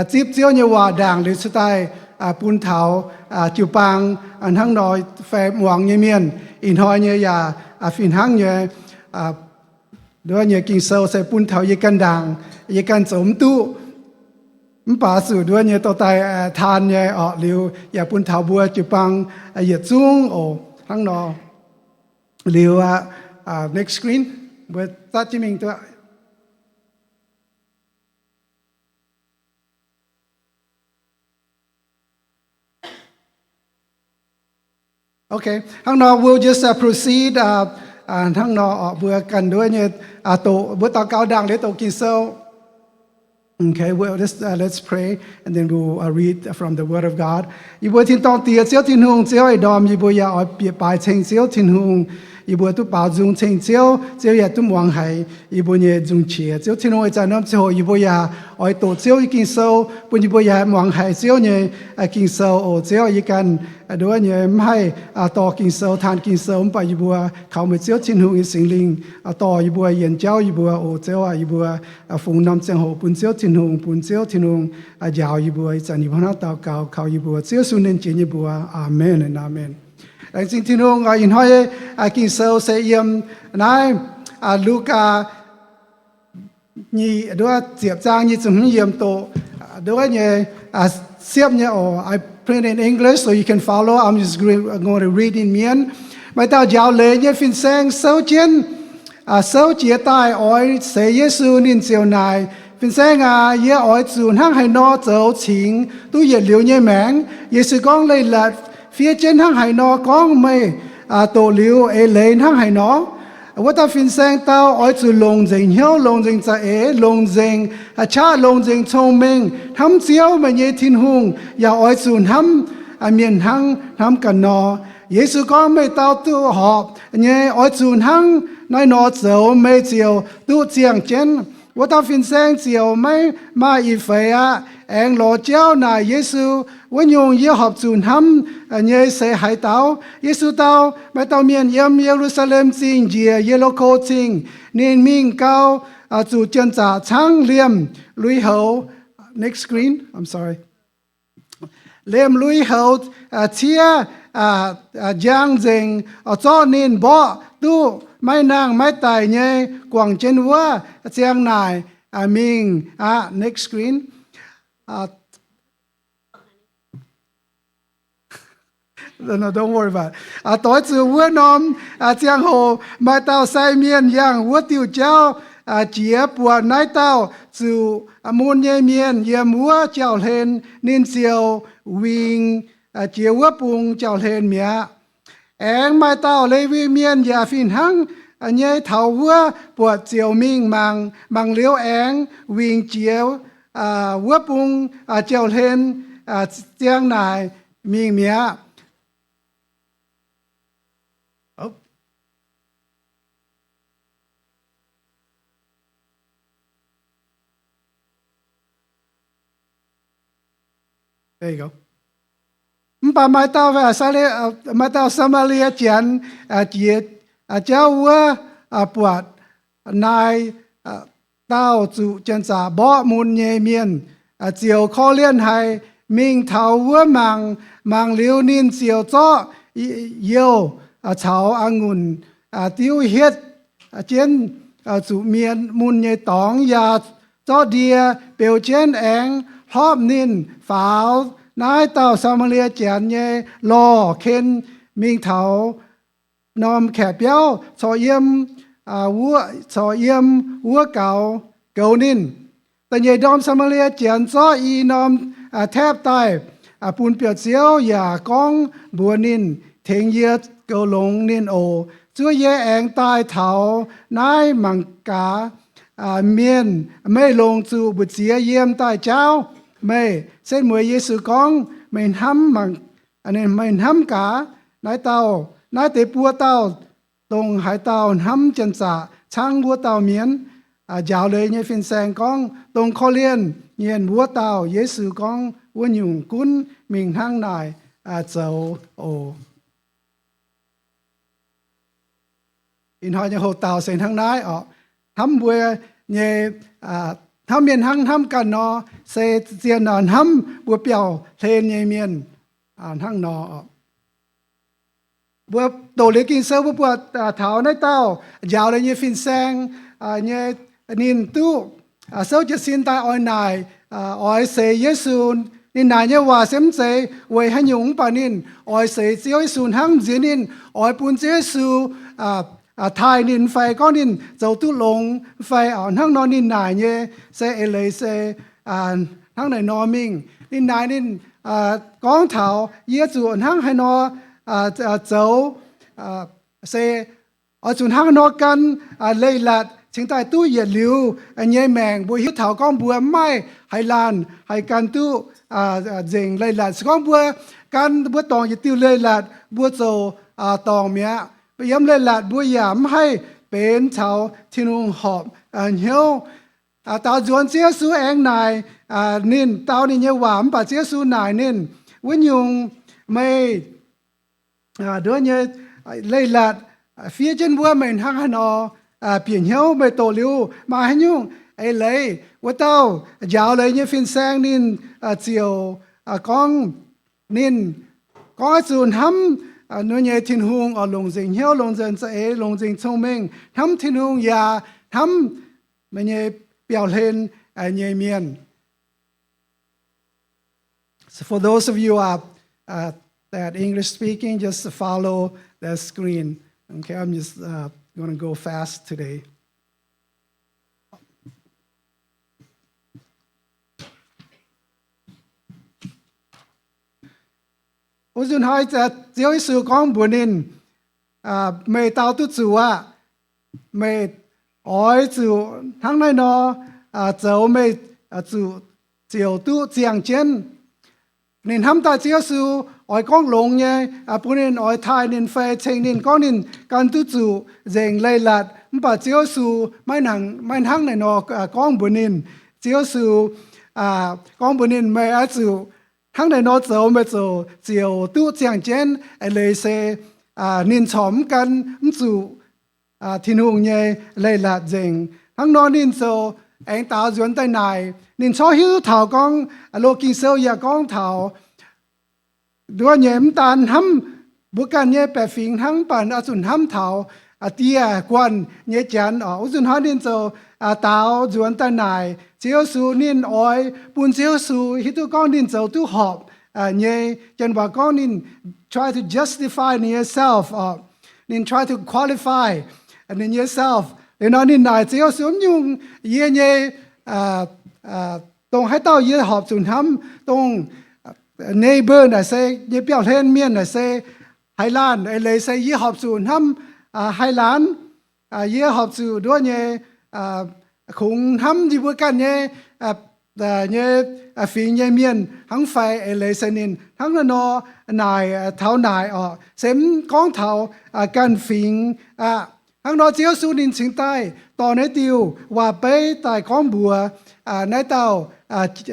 zipv Ziouv nyei waac ndaangc liuz cuotv daaih bun taux jiu-baang hnangv nor fai muangx nyei mienh. Ih hnoi nyei yaac fih hnangv nyei, nduov nyei Ging-Sou se bun taux yie ganh ndaangc, yie ganh zoux mv duqv, mv baac zuqc nduov nyei dorh daaih taan nyei oc. Liuz yaac bun taux mbuo jiu-baang yietc zungv oc. Hnangv nor, liuz aqv, next screen, mbuo zatv jienv mingh duqv. Okay, hnangv nor we'll just, uh, proceed, uh, uh, hnangv nor, uh, mbuo ganh nduov nyei, uh, doqc, mbuo daux gaux ndaangc liuz doqc Ging-Sou. Okay, well, let's, uh, let's pray, and then we'll, uh, read from the Word of God. Yie mbuo tin-dorngh Diex, Ziouv Tin-Hungh, Ziouv ih ndorm yie mbuo yaac oix bieqc baaix ceng Ziouv Tin-Hungh. yie mbuo duqv baaux nzung ceng Ziouv, Ziouv yaac duqv muangx haiz yie mbuo nyei nzung qiex. Ziouv Tin-Hungh, ih zanc norm ziangh hoc yie mbuo yaac oix doqc Ziouv nyei Ging-Sou, bun yie mbuo yaac muangx haiz Ziouv nyei Ging-Sou oc. Ziouv, yie ganh nduov nyei mv haih dorh Ging-Sou, taan Ging-Sou, mv baac yie mbuo kaux meih Ziouv Tin-Hungh nyei Singx Lingh dorh yie mbuo, yienc jauv yie mbuo oc. Ziouv aac, yie mbuo fungx norm ziangh hoc bun Ziouv Tin-Hungh, bun Ziouv Tin-Hungh njaaux yie mbuo. Ih zanc yie mbuo hnangv daux gaux kaux yie mbuo Ziouv Yesu ninh jiex nyei mbuox. Aamen, aamen. Laengz zingh Tin-Hungh. Ih hnoi Ging-Sou se yiem naaiv Lugaa nyic, nduov ziepc zaang nyic ziepc hmz yiemc doqc, nduov nyei, siepv nyei oc. I print in English so you can follow. I'm just going to read in Mien. Maaih dauh njaaux leiz nyei fin-saeng souv jienv, souv jiez daaih oix seix Yesu. Ninh ziouc naaic, Fin-saeng aac, yie oix zuqc hnangv haaix nor zoux cingx duqv yietc liuz nyei maengc? Yesu gorngv, Leiz-latc fiev jienv hnangv haaix nor gorngv? Meih doqc liuz eix leiz hnangv haaix nor? Wuov dauh fin-saeng dau, Oix zuqc longc nzengc hnyouv, longc nzengc za'eix, longc nzengc qaqv, longc nzengc cong-mengh hnamv Ziouv, meih nyei Tin-Hungh, yaac oix zuqc hnamv mienh hnangv hnamv ganh nor. Yesu gorngv, Meih dau duqv horpc nyei. Oix zuqc hnangv naaiv nor zoux, meih ziouc duqv ziangh jienv. Wuov dauh fin-saeng ziouc maiv maaih ih feix aqv, aengx lorz jauv naaic Yesu, Wuov nyungc, yie horpc zuqc hnamv nyei se haaix dauh? Yesu dau, Maaih dauh mienh yiem Ye^lu^saa^lem Zingh njiec Ye^li^ko Zingh. Ninh mingh gau, zuqc janx-zaqc caangv liemh lui-houx, next screen, I'm sorry, liemh lui-houx ciev njang nzengc, zorqv ninh mborqv duqv maiv nangh maiv daic nyei guangc jienv wuov, ziang naaic mingh aqv. Next screen. Doix zuqc wuov norm ziangh hoc maaih dauh sai mienh yangh wuov diuh jauv jiex, buatc naaiv dauh zuqc mun nyei mienh yiem wuov jauv-hlen. Ninh ziouc wingx jiex wuov bung jauv-hlen mi'aqv. Aengx maaih dauh Lewi Mienh yaac fih hnangv nyei taux wuov buatc ziouc mingh mangc. Mangc liuz aengx wingx jiex wuov bung jauv-hlen, ziang naaic mingh mi'aqv. Mv baac maaih dauh, maaih dauh Saa^maa^lie Janx jiex jauv wuov buatc naaiv dauh zuqc janx-zaqc mborqv mun nyei mienh, ziouc korv-lienh haic, mingh taux wuov mangc. Mangc liuz ninh ziouc zorqv youh caux a'ngunc diuv hietv jienv zuqc mienh mun nyei dorngx, yaac zorqv ndie beu jienv aengx hlopv ninh. Faaux naaiv dauh Saa^maa^lie Janx nyei lorh ken mingh taux norm kaeqv biauv corc yiem, corc yiem wuov gaux goux ninh. Da'nyeic ndorm Saa^maa^lie Janx zorqv i norm taepv daaih bun biauv-ziouv yaac gorngv mbuox ninh, Tengx yie goux longx ninh oc. Zuov yie aengx daaih taux naaiv mangc gaax mienh. Meih longc zuqc mbu'ziex yiem daaih jaauv meih. Setv mueiz Yesu gorngv, Meih hnamv, meih hnamv gaax naaiv dauh, naaiv deix buo dauh, dongh haaix dauh hnamv janx-zaqc caangv wuov dauh mienh? Njaaux leiz nyei fin-saeng gorngv, Dongh korv-lienh mienh wuov dauh. Yesu gorngv, Wuov nyungc, gunv mingh hnangv naaic zoux oc. Ih hnoi nyei houx-daaux se hnangv naaiv oc. Hnamv mbuo nyei, hnamv mienh hnangv hnamv ganh nor, se zien hnamv mbuo biauv-hlen nyei mienh hnangv nor. Mbuo doqc liuz Ging-Sou mbuo buatc taux naaiv dauh njaaux leiz nyei fin-saeng nyei, ninh duqv souv jiez sin daaih oix naaic, oix seix Yesu. Ninh naaic nyei waac se mv zeiz weic haaix nyungc, mv baac ninh oix seix Ziouv Yesu hnangv. Nziex ninh oix bun Ziouv Yesu taaih ninh fai gorngv ninh zoux duqv longx fai. Hnangv nor ninh naaic nyei se eix leiz se hnangv naaic nor mingh. Ninh naaic ninh gorngv taux yie zuqc hnangv haaix nor zoux, se oix zuqc hnangv haaix nor gan leiz-latc cingx daaih duqv yietc liuz nyei maengc. Mbuo hiuv taux gorngv mbuo mv maaih haaix laanh haih gan duqv nzengc leiz-latc. Se gorngv mbuo gan mbuo dorngc yietc diuh leiz-latc, mbuo ziouc dorngc mi'aqv. yiem leiz-latc mbuo yaac mv haih benx caux Tin-Hungh horpc hnyouv. Daaux nzuonx Ziouv Yesu aengx naaic ninh dau ninh nyei waac, mv baac Ziouv Yesu naaic ninh, wuov nyungc, meih nduov nyei leiz-latc fiev jienv wuov, meih hnangv haaix nor bieqc hnyouv? Meih doqc liuz maaih haaix nyungc eix leiz? Wuov dauh njaaux leiz nyei fin-saeng ninh ziouc gorngv, ninh gorngv oix zuqc hnamv nduov nyei Tin-Hungh oix longc nzengc hnyouv, longc nzengc za'eix, longc nzengc cong-mengh hnamv Tin-Hungh yaac hnamv meih nyei biauv-hlen nyei mienh. So for those of you uh, uh, that English speaking, just follow the screen. Okay, I'm just uh, going to go fast today. Wuov nzunc hnoi Ziouv Yesu gorngv mbuox ninh, meih dau duqv zuqc aqv. Meih oix zuqc hnangv naaiv nor zoux, meih zuqc ziouc duqv ziangh jienv. Ninh hnamv daaih Ziouv Yesu oix gorngv longx nyei bun ninh, oix taaih ninh fai ceng ninh, gorngv ninh ganh duqv zuqc nzengc leiz-latc. Mv baac Ziouv Yesu maiv hnangv naaiv nor gorngv mbuox ninh. Ziouv Yesu gorngv mbuox ninh, meih oix zuqc hnangv naaiv nor zoux, meih ziouc ziouc duqv ziangh jienv. Eix leiz se ninh corc mv gan mv zuqc Tin-Hungh nyei leiz-latc nzengc. Hnangv nor ninh ziouc aengx daaux nzuonx daaih naaic. Ninh corc hiuv taux gorngv, loz Ging-Sou yaac gorngv taux nduov nyei, mv daan hnamv mbuo ganh nyei baeqc fingx hnangv, mv baac oix zuqc hnamv taux dieh guanh nyei janx oc. Wuov nzunc hnoi ninh ziouc daaux nzuonx daaih naaic Ziouv Yesu. Ninh oix bun Ziouv Yesu hiuv duqv gorngv ninh zoux duqv horpc nyei. Janx waac gorngv ninh try to justify ninh nyei self oc. Ninh try to qualify ninh nyei self. Liuz nor ninh naaic Ziouv Yesu, mv nyungc yie nyei, dongh haaix dauh yie horpc zuqc hnamv? Dongh neighbor naaic se, nyei biauv-hlen mienh naaic se haaix laanh? Eix leiz se yie horpc zuqc hnamv haaix laanh? Yie horpc zuqc nduov nyei kungx hnamv yie mbuo ganh nyei, nyei fingx nyei mienh hnangv fai? Eix leiz se ninh hnangv naaiv nor naaic taux naaic oc, se mv gorngv taux ganh fingx aqv. Hnangv nor Ziouv Yesu ninh cingx daaih dorh naaiv diuh waac-beiv daaih gorngv mbuox naaiv dauh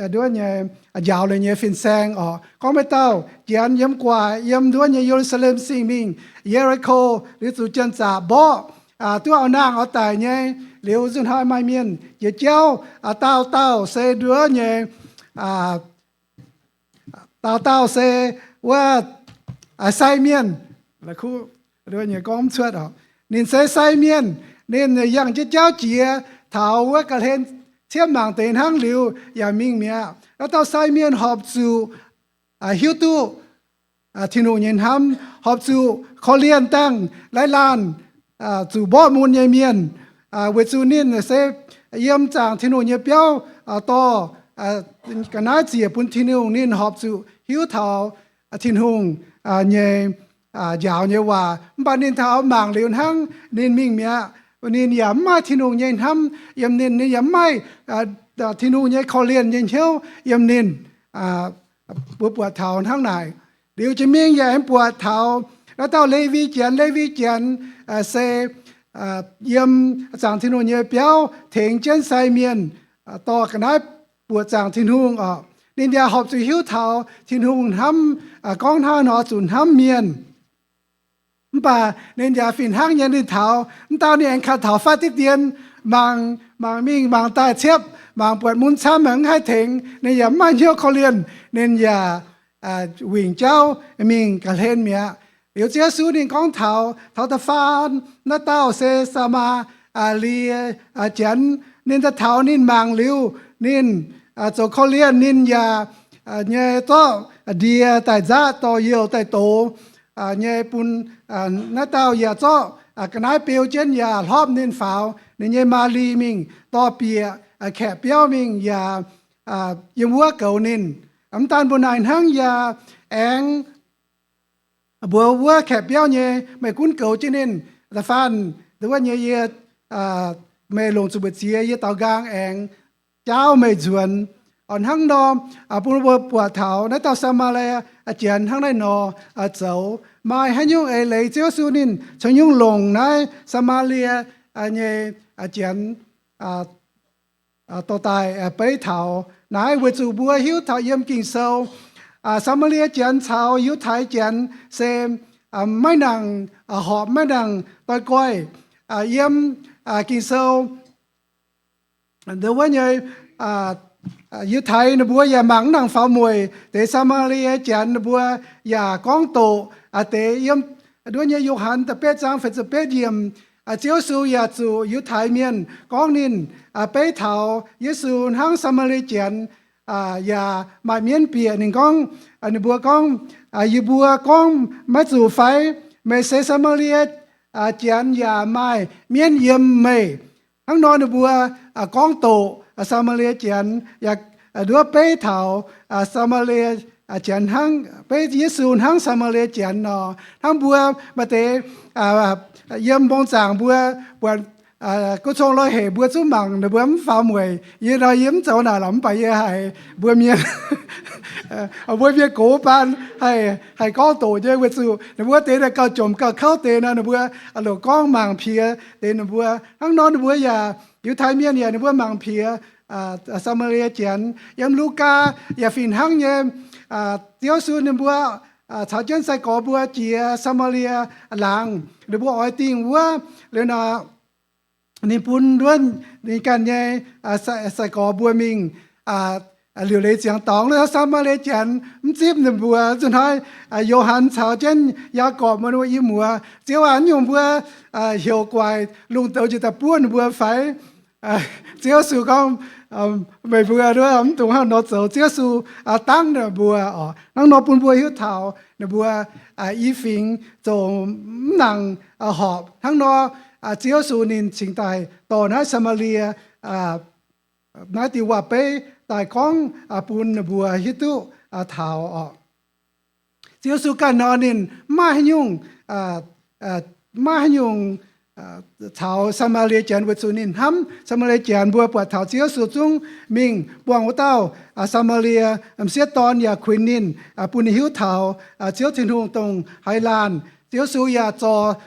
nduov nyei njaaux leiz nyei fin-saeng oc. Gorngv maaih dauh janx yiem gu'nguaaic yiem nduov nyei Ye^lu^saa^lem Singh mingh Ye^li^ko, liuz zuqc janx-zaqc mborqv, duqv auv-nangh oix daic nyei. Liuz nzunc hnoi maaih mienh jiex jauv, dauh dauh se nduov nyei, dauh dauh se wuov sai mienh, gorngv cuotv oc. Ninh se sai mienh, ninh yangh jienv jauv jiex taux wuov ga'hlen ciepv mangc deix hnangv liuz yaac mingh mi'aqv. Naaiv dauh sai mienh horpc zuqc hiuv duqv Tin-Hungh nyei hnamv, horpc zuqc korv-lienh dangh lai laanh zuqc mborqv mun nyei mienh, weic zuqc ninh se yiem zaangc Tin-Hungh nyei biauv dorh ga'naaiv ziec bun Tin-Hungh. Ninh horpc zuqc hiuv taux Tin-Hungh nyei njaaux nyei waac. Mv baac ninh taux mangc liuz hnangv, ninh mingh mi'aqv. Ninh yaac mv maaih Tin-Hungh nyei hnamv yiem ninh. Ninh yaac mv maaih Tin-Hungh nyei korv-lienh nyei hnyouv yiem ninh. Mbuo buatc taux hnangv naaic. Liuz jiex mingh yaac aengx buatc taux naaiv dauh Lewi Janx. Lewi Janx se yiem zaangc Tin-Hungh nyei biauv tengx jienv sai mienh dorh ga'naaiv buoqc zaangc Tin-Hungh oc. Ninh yaac horpc zuqc hiuv taux Tin-Hungh hnamv, gorngv hnangv nor zuqc hnamv mienh. Mv baac ninh yaac fih hnangv nyei, ninh taux, mv dauh ninh aengx kaaix taux fatv diqv dien, mangc, mangc mingh mangc daaih ciepv, mangc buatc mun camv, mv haih tengx. Ninh yaac mv maaih hnyouv korv-lienh, ninh yaac wingc jauv mingh ga'hlen mi'aqv. Liuz Ziouv Yesu ninh gorngv taux, taux da'faanh naaiv dauh se Saa^maa^lie Janx. Ninh daaih taux, ninh mangc liuz, ninh zoux korv-lienh, ninh yaac nyei zorqv ndie daaih nzaqv dorh youh daaih dox nyei bun naaiv dauh yaac zorqv ga'naaiv beu jienv yaac hlopv ninh faaux ninh nyei maaz-li mingh dorh bieqc kaeqv biauv mingh yaac yiem wuov goux ninh. Mv daan mbuo naaic hnangv yaac aengx mbuox wuov kaeqv biauv nyei, meih gunv goux jienv ninh. Da'faanh wuov nyei yie, meih longc zuqc mbu'ziex, yie daaux nqaang aengx jaauv meih nzuonx. Oc, hnangv nor bun mbuo buatc taux naaiv dauh Saa^maa^lie Janx hnangv naaiv nor zoux. maaih haaix nyungc eix leiz Ziouv Yesu ninh caux nyungc longc naaiv Saa^maa^lie nyei janx dorh daaih beiv taux naaiv, weic zuqc mbuo hiuv taux yiem Ging-Sou, Saa^maa^lie janx caux Yiutai janx se maiv nangc horpc, maiv nangc doix-goih. Yiem Ging-Sou, wuov nyei, Yiutai ninh mbuo yaac mangc mv nangc faaux mueic deix Saa^maa^lie janx, ninh mbuo yaac gorngv doqc deix. Yiem wuov nyei Yo^han da'betv zaang feix ziepc betv yiemc, Ziouv Yesu yaac zuqc Yiutai mienh gorngv ninh beiv taux Yesu hnangv Saa^maa^lie janx yaac maaih mienv bieqc. Ninh gorngv, ninh mbuo gorngv, Yie mbuo gorngv maiv zuqc fai? Meih se Saa^maa^lie janx yaac maaih mienv yiem meih. Hnangv nor ninh mbuo gorngv doqc Saa^maa^lie janx yaac nduov beiv taux Saa^maa^lie janx hnangv, beiv Yesu hnangv Saa^maa^lie janx nor. Hnangv mbuo maaih deix yiem mbong zaangc mbuo buatc gu cong lorh hec mbuo zungv mangc ninh mbuo mv faaux mueic. Yie nor yie mv zoux naaic lorqc, mv baac yie haiz mbuo mienh, mbuo mienh gox baan haih gorngv doqc nyei, weic zuqc ninh mbuo deix naaic gauh jomc gauh kouv deix nor, ninh mbuo loc gorngv mangc piex deix ninh mbuo. Hnangv nor ninh mbuo yaac, Yiutai mienh yaac ninh mbuo mangc piex Saa^maa^lie janx. Yiem Lugaa yaac fih hnangv nyei. Ziouv Yesu ninh mbuo caux jienv sai-gorx mbuo jiex Saa^maa^lie laangz, ninh mbuo oix dingh wuov liuz nor, ninh bun wuov ninh ganh nyei sai-gorx mbuo mingh liuc leiz ziangx dorngx. Saa^maa^lie janx mv zipv ninh mbuo. Zuqc hnoi Yo^han caux jienv Yaagorpc mbuo i muoz, Ziouv aac, nyungc mbuo heuc guaix lungh douz njiec daaih buov ninh mbuo fai? Ziouv Yesu gorngv, meih mbuo mv dungx hnangv nor zoux. Ziouv Yesu dangv ninh mbuo oc. Hnangv nor bun mbuo hiuv taux ninh mbuo i fingx zoux mv nangc horpc. Hnangv nor Ziouv Yesu ninh cingx daaih dorh naaiv Saa^maa^lie naaiv diuh waac-beiv daaih gorngv bun ninh mbuo hiuv duqv taux oc. Ziouv Yesu ganh nor ninh mv maaih haaix nyungc, mv maaih haaix nyungc caux Saa^maa^lie janx, weic zuqc ninh hnamv Saa^maa^lie janx. Mbuo buatc taux Ziouv Yesu zungv mingh buangh wuov dauh Saa^maa^lie m'sieqv dorn yaac kuinx ninh, bun ninh hiuv taux Ziouv Tin-Hungh dongh haaix laanh. Ziouv Yesu yaac zorc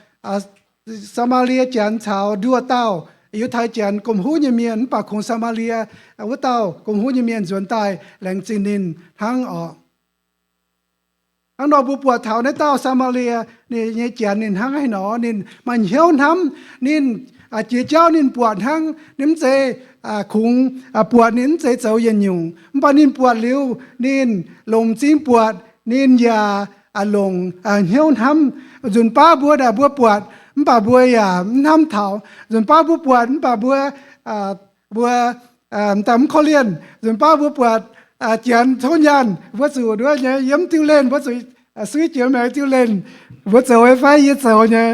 Saa^maa^lie janx caux nduoh dauh Yiutai janx gomh huv nyei mienh, mv baac kungx Saa^maa^lie wuov dauh gomh huv nyei mienh nzuonx daaih laengz zingh ninh hnangv oc. Hnangv nor mbuo buatc taux naaiv dauh Saa^maa^lie nyei janx ninh hnangv haaix nor. Ninh maaih hnyouv hnamv. Ninh jiex jauv ninh buatc hnangv. Ninh mv zeiz kungx buatc, ninh mv zeiz zoux yietc nyungc. Mv baac ninh buatc liuz ninh longc m'zing buatc, ninh yaac longc hnyouv hnamv. Nzunc baav mbuo naaic mbuo buatc mv baac mbuo yaac mv hnamv taux. Nzunc baav mbuo buatc mv baac mbuo, mbuo m'daaih mv korv-lienh. Nzunc baav mbuo buatc janx tov nyaanh, mbuo zuqc nduov nyei yiem diuh lenh, mbuo zuqc suiv jiex maengx diuh lenh. Mbuo zoux nyei fai? Yie zoux nyei.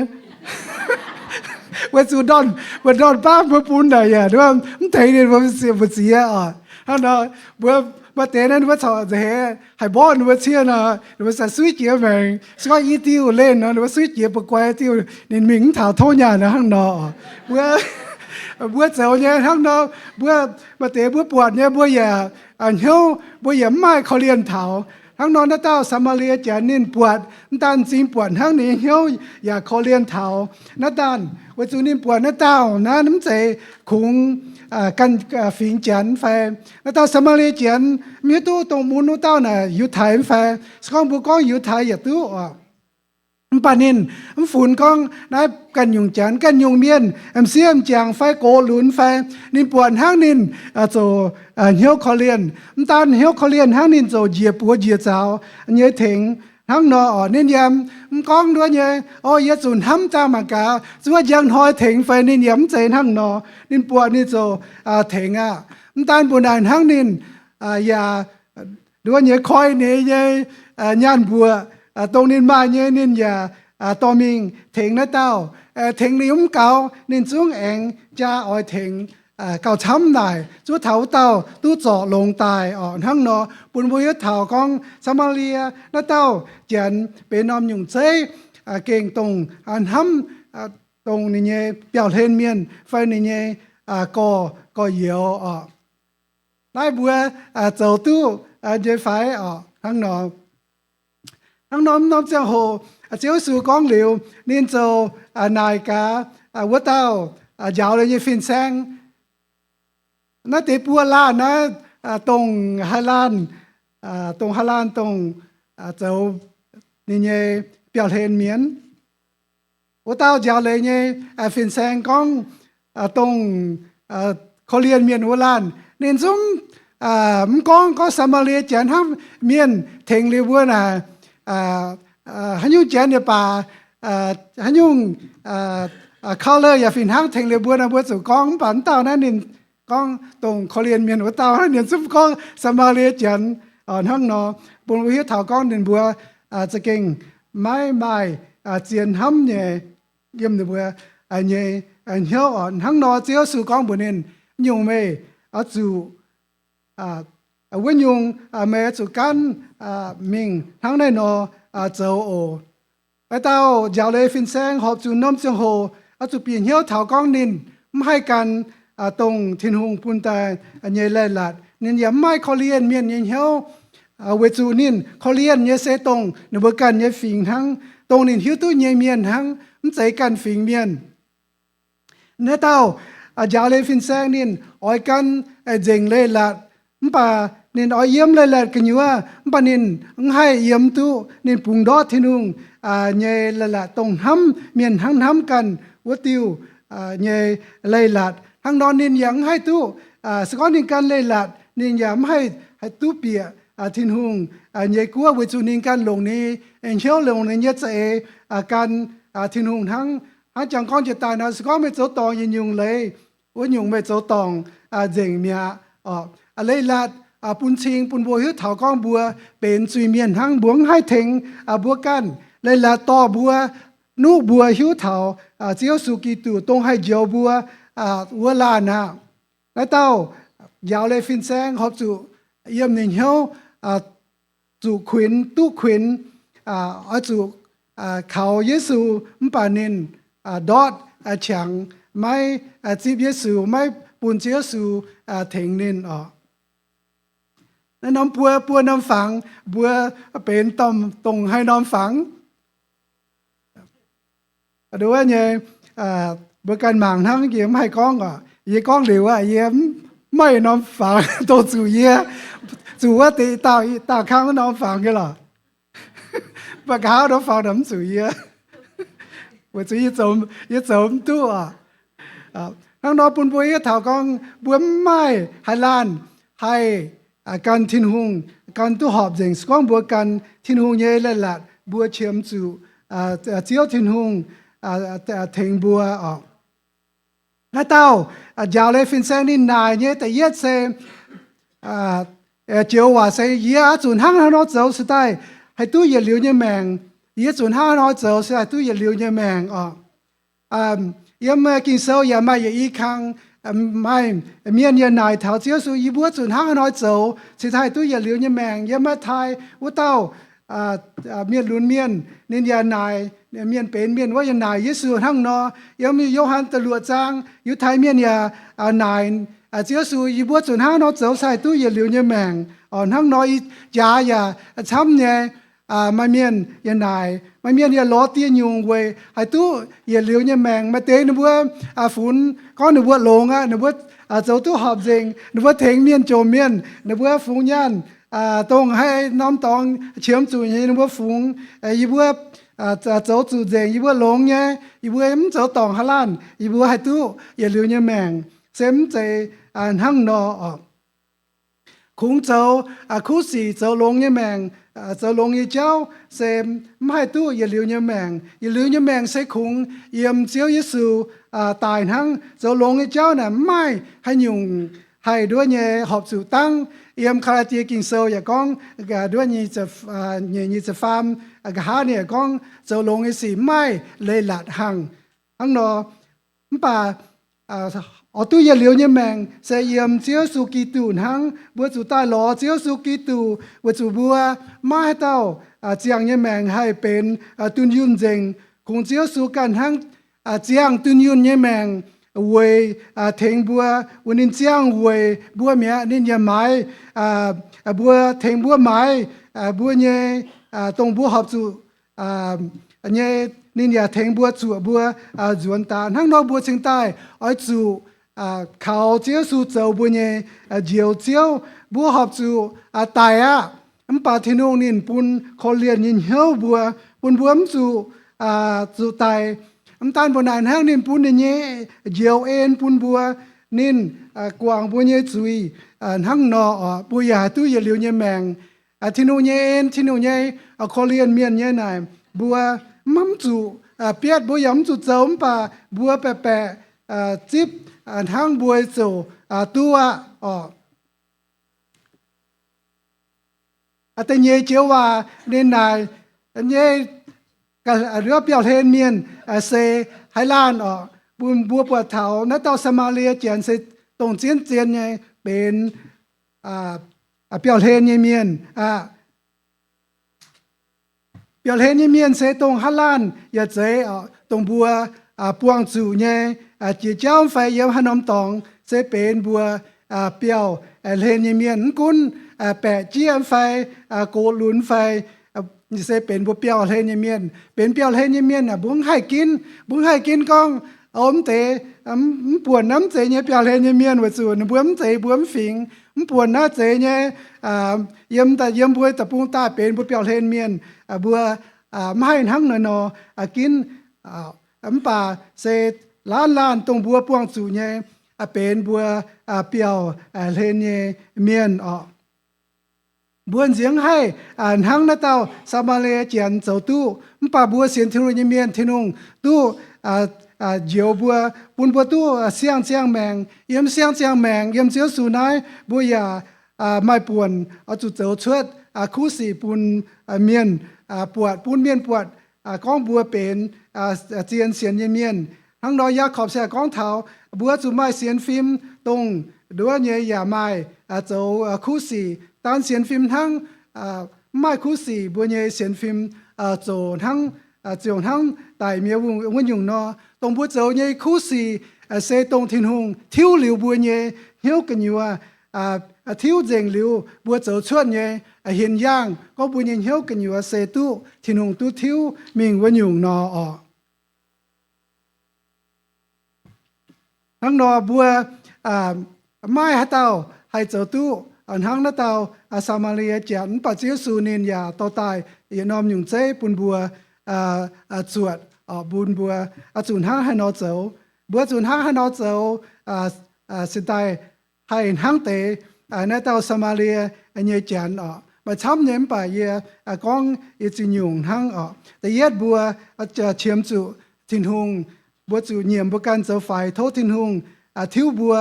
Weic zuqc ndorn, mbuo ndorn baav mbuo bun naaic yaac mv tengx ninh mbuo mbu'ziex oc. Hnangv nor mbuo maaih deix naaiv ninh mbuo corc nza'heix haiz mborqv ninh mbuo ciev nor, ninh mbuo za'suiv jiex maengx, se gorngv i diuh lenh nor, ninh mbuo suiv jiex ba'guaix diuh, ninh mingh mv taux tov nyaanh hnangv nor. Mbuo, mbuo zoux nyei hnangv nor. Mbuo maaih deix mbuo buatc nyei mbuo yaac hnyouv, mbuo yaac mv maaih korv-lienh taux. Hnangv nor naaiv dauh Saa^maa^lie janx ninh buatc, mv daan m'zing buatc hnangv, ninh nyei hnyouv yaac korv-lienh taux naaiv daan, weic zuqc ninh buatc naaiv dauh naaiv mv zeiz kungx ganh fingx janx fai? Naaiv dauh Saa^maa^lie janx mv hiuv duqv dongh mun wuov dauh naaic Yiutai fai? Se gorngv mbuo gorngv Yiutai yaac duqv oc. Mv baac ninh mv funx gorngv naaiv ganh nyungc janx, ganh nyungc mienh, m'sieqv m'jangc fai gox lunx fai, ninh buatc hnangv ninh zoux hnyouv korv-lienh. Mv daan hnyouv korv-lienh hnangv, ninh zoux njiec buoz njiec zaux nyei tengx hnangv nor oc. Ninh yaac mv gorngv nduov nyei, O, yie zuqc hnamv dangh mangc gaax zuov njang hnoi tengx fai? Ninh yaac mv zeiz hnangv nor. Ninh buatc ninh zoux tengx aqv. Mv daan mbuo naaic hnangv, ninh yaac nduov nyei koi ninh nyei nyaanh mbuoqc, dongh ninh maaih nyei, ninh yaac dorh mingh tengx naaiv dauh. Tengx liuz mv gaux, ninh zungv aengx jaa oix tengx gauh camv naaic, zuov taux wuov dauh duqv zorc longx daaih oc. Hnangv nor bun mbuo hiuv taux gorngv Saa^maa^lie naaiv dauh janx benx norm nyungc zeiv, gengh dongh hnamv, dongh ninh nyei biauv-hlen mienh fai ninh nyei gorx, gorx-youz oc. Naaiv mbuo zoux duqv nyei fai oc? Hnangv nor Hnangv norm norm ziangh hoc, Ziouv Yesu gorngv liuz, ninh ziouc naaic gaax wuov dauh njaaux leiz nyei fin-saeng, naaiv deix buo laanh naaiv, dongh haaix laanh, dongh haaix laanh dongh zoux ninh nyei biauv-hlen mienh? Wuov dauh njaaux leiz nyei fin-saeng gorngv, dongh korv-lienh mienh wuov laanh. Ninh zungv mv gorngv, gorngv Saa^maa^lie Janx hnangv mienh tengx liuz mbuo naaic, haaix nyungc Janx yaac baac, haaix nyungc color yaac fih hnangv tengx liuz mbuo naaic, mbuo zuqc gorngv. Mv baac wuov dauh naaiv ninh gorngv dongh korv-lienh mienh wuov dauh, ninh zungv gorngv Saa^maa^lie Janx hnangv nor, bun mbuo hiuv taux gorngv ninh mbuo za'gengh maiv maaih zien hnamv nyei yiem ninh mbuo nyei hnyouv oc. Hnangv nor Ziouv Yesu gorngv mbuox ninh, nyungc meih oix zuqc, wuov nyungc meih oix zuqc gaanv mingh hnangv naaiv nor zoux oc. Wuov dauh njaaux leiz fin-saeng horpc zuqc norm ziangh hoc oix zuqc bieqc hnyouv taux gorngv ninh mv haih gan dongh Tin-Hungh bun daaih nyei leiz-latc. Ninh yaac mv maaih korv-lienh mienh nyei hnyouv, weic zuqc ninh korv-lienh nyei se dongh ninh mbuo ganh nyei fingx hnangv, dongh ninh hiuv duqv nyei mienh hnangv, mv zeiz ganh fingx mienh. Naaiv dauh njaaux leiz fin-saeng ninh oix gan nzengc leiz-latc, mv baac ninh oix yiem leiz-latc gu'nyuoz, mv baac ninh mv haih yiem duqv. Ninh bungx ndortv Tin-Hungh nyei leiz-latc, dongh hnamv mienh hnangv hnamv ganh wuov diuh nyei leiz-latc. Hnangv nor ninh yaac mv haih duqv, se gorngv ninh gan leiz-latc ninh yaac mv haih, haih duqv bieqc Tin-Hungh nyei guoqv, weic zuqc ninh ganh longc ninh hnyouv, longc ninh nyei za'eix gan Tin-Hungh hnangv. Hnangv jangx gorngv jiex daaih nor, se gorngv meih zoux dorngc yietc nyungc leiz, wuov nyungc meih zoux dorngc nzengc mi'aqv. Leiz-latc bun cing bun mbuo hiuv taux gorngv mbuo benx zuiz-mienh hnangv, mbuo mv haih tengx mbuo ganh. Leiz-latc dorh mbuo, nuqv mbuo hiuv taux Ziouv Yesu Giduc, dongh haih njoux mbuo wuov laanh aqv. Naaiv dauh njaaux leiz fin-saeng horpc zuqc yiem ninh hnyouv zuqc kuinx, duqv kuinx, oix zuqc kaux Yesu, mv baac ninh ndortv qangx, maiv zipv Yesu, maiv bun Ziouv Yesu tengx ninh oc. Naaiv norm buo, buo norm fangx, mbuo benx dongh haaix norm fangx? Nduov nyei, mbuo ganh mangc hnangv, yie mv haih gorngv oc. Yie gorngv liuz aqv, yie mv maaih norm fangx dongh zuqc yie, zuqc wuov deix dauh, dauh kangv norm fangx nyei lorqc. Mv baac nqa'haav norm fangx naaic mv zuqc yie, weic zuqc yie zoux, yie zoux mv duqv oc. Hnangv nor bun mbuo hiuv taux gorngv mbuo mv maaih haaix laanh haih gan Tin-Hungh, gan duqv horpc nzengc. Se gorngv mbuo gan Tin-Hungh nyei leiz-latc, mbuo qiemx zuqc Ziouv Tin-Hungh tengx mbuo oc. Naaiv dauh njaaux leiz fin-saeng ninh naaic nyei da'yietv se, joux waac se, yie oix zuqc hnangv haaix nor zoux cingx daaih haih duqv yietc liuz nyei maengc. Yie zuqc hnangv haaix nor zoux cingx haih duqv yietc liuz nyei maengc oc. Yiem Ging-Sou yaac maaih yietc i kang, maaih mienh yaac naaic taux Ziouv Yesu, yie mbuo zuqc hnangv haaix nor zoux cingx haih duqv yietc liuz nyei maengc. Yiem Matv^taai wuov dauh mienh lunx mienh, ninh yaac naaic, mienh benx mienh wuov yaac naaic Yesu hnangv nor. Yiem Yo^han da'luoqc zaang, Yiutai mienh yaac naaic Ziouv Yesu, yie mbuo zuqc hnangv haaix nor zoux cingx haih duqv yietc liuz nyei maengc. Hnangv nor ih jaax yaac camv nyei. Maaih mienh yaac naaic, maaih mienh yaac lorz dieh nyungc weic haih duqv yietc liuz nyei maengc. Maaih deix ninh mbuo funx gorngv ninh mbuo longx aqv, ninh mbuo zoux duqv horpc nzengc, ninh mbuo tengx mienh jomc mienh, ninh mbuo fungx nyaanh, dongh haaix norm dorngx qiemx zuqc nyei ninh mbuo fungx. Yie mbuo zoux zuqc nzengc, yie mbuo longx nyei, yie mbuo mv zoux dorngc haaix laanh, yie mbuo haih duqv yietc liuz nyei maengc. Se mv zeiz hnangv nor oc. Kungx zoux kuv sic, zoux longx nyei maengc, zoux longx nyei jauv se mv haih duqv yietc liuz nyei maengc. Yietc liuz nyei maengc se kungx yiem Ziouv Yesu daaih hnangv. Zoux longx nyei jauv naaic mv maaih haaix nyungc haih nduov nyei horpc zuqc dangv. Yiem Gaa^laa^die Ging-Sou yaac gorngv, nduov nyei, nyeic ziepc faam, nqa'haav ninh yaac gorngv zoux longx nyei sic mv maaih leiz-latc hangh. Hnangv nor, mv baac oix duqv yietc liuz nyei maengc se yiem Ziouv Yesu Giduc hnangv. Mbuo zuqc daaih lorz Ziouv Yesu Giduc weic zuqc mbuo maiv haaix dauh ziangh nyei maengc haih benx dunh yunh nzengc. Kungx Ziouv Yesu ganh hnangv ziangh dunh yunh nyei maengc weic tengx mbuo. Weic ninh ziangh weic mbuo mi'aqv, ninh yaac maaiz mbuo, tengx mbuo maaiz mbuo nyei dongh mbuo horpc zuqc nyei, ninh yaac tengx mbuo zuoqc mbuo nzuonx daaih. Hnangv nor mbuo cingx daaih oix zuqc kaux Ziouv Yesu zoux mbuo nyei Njoux Ziouv. Mbuo horpc zuqc daic aqv. Mv baac Tin-Hungh ninh bun korv-lienh nyei hnyouv mbuo, bun mbuo mv zuqc, zuqc daic. Mv daan mbuo naaic hnangv, ninh bun ninh nyei njoux en bun mbuo. Ninh guangc mbuo nyei zuiz hnangv nor oc, mbuo yaac haih duqv yietc liuz nyei maengc. Tin-Hungh nyei en, Tin-Hungh nyei korv-lienh mienh nyei naaic, mbuo mv zuqc bietv, mbuo yaac mv zuqc zoux, mv baac mbuo baeqc baeqc zipv hnangv mbuo zuqc duqv aqv oc. Da'nyeic joux waac ninh naaic nyei biauv-hlen mienh se haaix laanh oc. Mbuo, mbuo buatc taux naaiv dauh Saa^maa^lie Janx se dongh zien-zien nyei benx biauv-hlen nyei mienh aqv. Biauv-hlen nyei mienh se dongh haaix laanh yaac zeiz oc, dongh mbuo buangh zuqc nyei. Jiex jauv fai yiem haaix norm dorngx se benx mbuo biauv-hlen nyei mienh. Mv gunv baeqc jieqv fai gox lunx fai se benx mbuo biauv-hlen nyei mienh. Benx biauv-hlen nyei mienh aeqv, mbuo mv haih ginv, mbuo mv haih ginv gorngv, o, mv deix, mv buonc naaiv mv zeiz nyei biauv-hlen nyei mienh, weic zuqc ninh mbuo mv zeiz mbuo mv fingx. Mv buonc naaiv zeiz nyei, yiem, yiem mbuo deic-bung daaih benx mbuo biauv-hlen mienh. Mbuo mv haih hnangv naaiv nor ginv. Mv baac se laanh laanh dongh mbuo buangh zuqc nyei benx mbuo biauv-hlen nyei mienh oc. Mbuo nziex mv haih hnangv naaiv dauh Saa^maa^lie Janx zoux duqv. Mv baac mbuo sienx Tin-Hungh nyei mienh, Tin-Hungh duqv njoux mbuo, bun mbuo duqv siang-ziangh maengc. Yiem siang-ziangh maengc, yiem Ziouv Yesu naaiv, mbuo yaac maaih buonc oix zuqc zoux cuotv kuv sic bun mienh buatc, bun mienh buatc gorngv mbuo benx zien sienx nyei mienh. Hnangv nor Yaakopv se gorngv taux mbuo zuqc maaih sienx fim, dongh nduov nyei yaac maaih zoux kuv sic. Daan sienx fim hnangv, mv maaih kuv sic, mbuo nyei sienx fim zoux hnangv, ziouc hnangv daic mi'aqv wuov nyungc nor. Dongh mbuo zoux nyei kuv sic se dongh Tin-Hungh tiuv liuz mbuo nyei hnyouv gu'nyuoz, tiuv nzengc liuz mbuo zoux cuotv nyei hinc yaangh, gorngv mbuo nyei hnyouv gu'nyuoz se duqv Tin-Hungh duqv tiuv mingh wuov nyungc nor oc. Hnangv nor mbuo maiv haaix dauh haih zoux duqv hnangv naaiv dauh Saa^maa^lie Janx. Mv baac Ziouv Yesu ninh yaac dorh daaih yietc norm nyungc zeiv bun mbuo zuotc, bun mbuo zuqc hnangv haaix nor zoux. Mbuo zuqc hnangv haaix nor zoux, cingx daaih haih hnangv deix naaiv dauh Saa^maa^lie nyei Janx oc. Maaih camv nyei, mv baac yie gorngv yietc ziex nyungc hnangv oc. Da'yietv mbuo qiemx zuqc Tin-Hungh, mbuo zuqc nyiemc mbuo ganh zoux faix, tov Tin-Hungh tiuv mbuo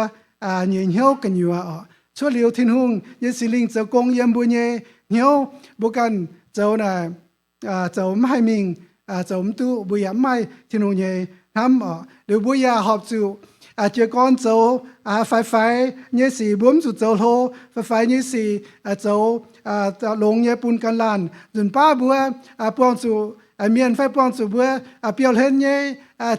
nyei hnyouv gu'nyuoz oc. Cuotv liuz Tin-Hungh nyei Singx Lingh zoux gong yiem mbuo nyei hnyouv, mbuo ganh zoux naaic zoux mv haih mingh, zoux mv duqv, mbuo yaac mv maaih Tin-Hungh nyei hnamv oc. Liuz mbuo yaac horpc zuqc jiez gorn zoux faix-faix nyei sic, mbuo mv zuqc zoux hlo. Faix-faix nyei sic zoux longx nyei bun ganh laanh. Nzunc baav mbuo buangh zuqc mienh fai buangh zuqc mbuo biauv-hlen nyei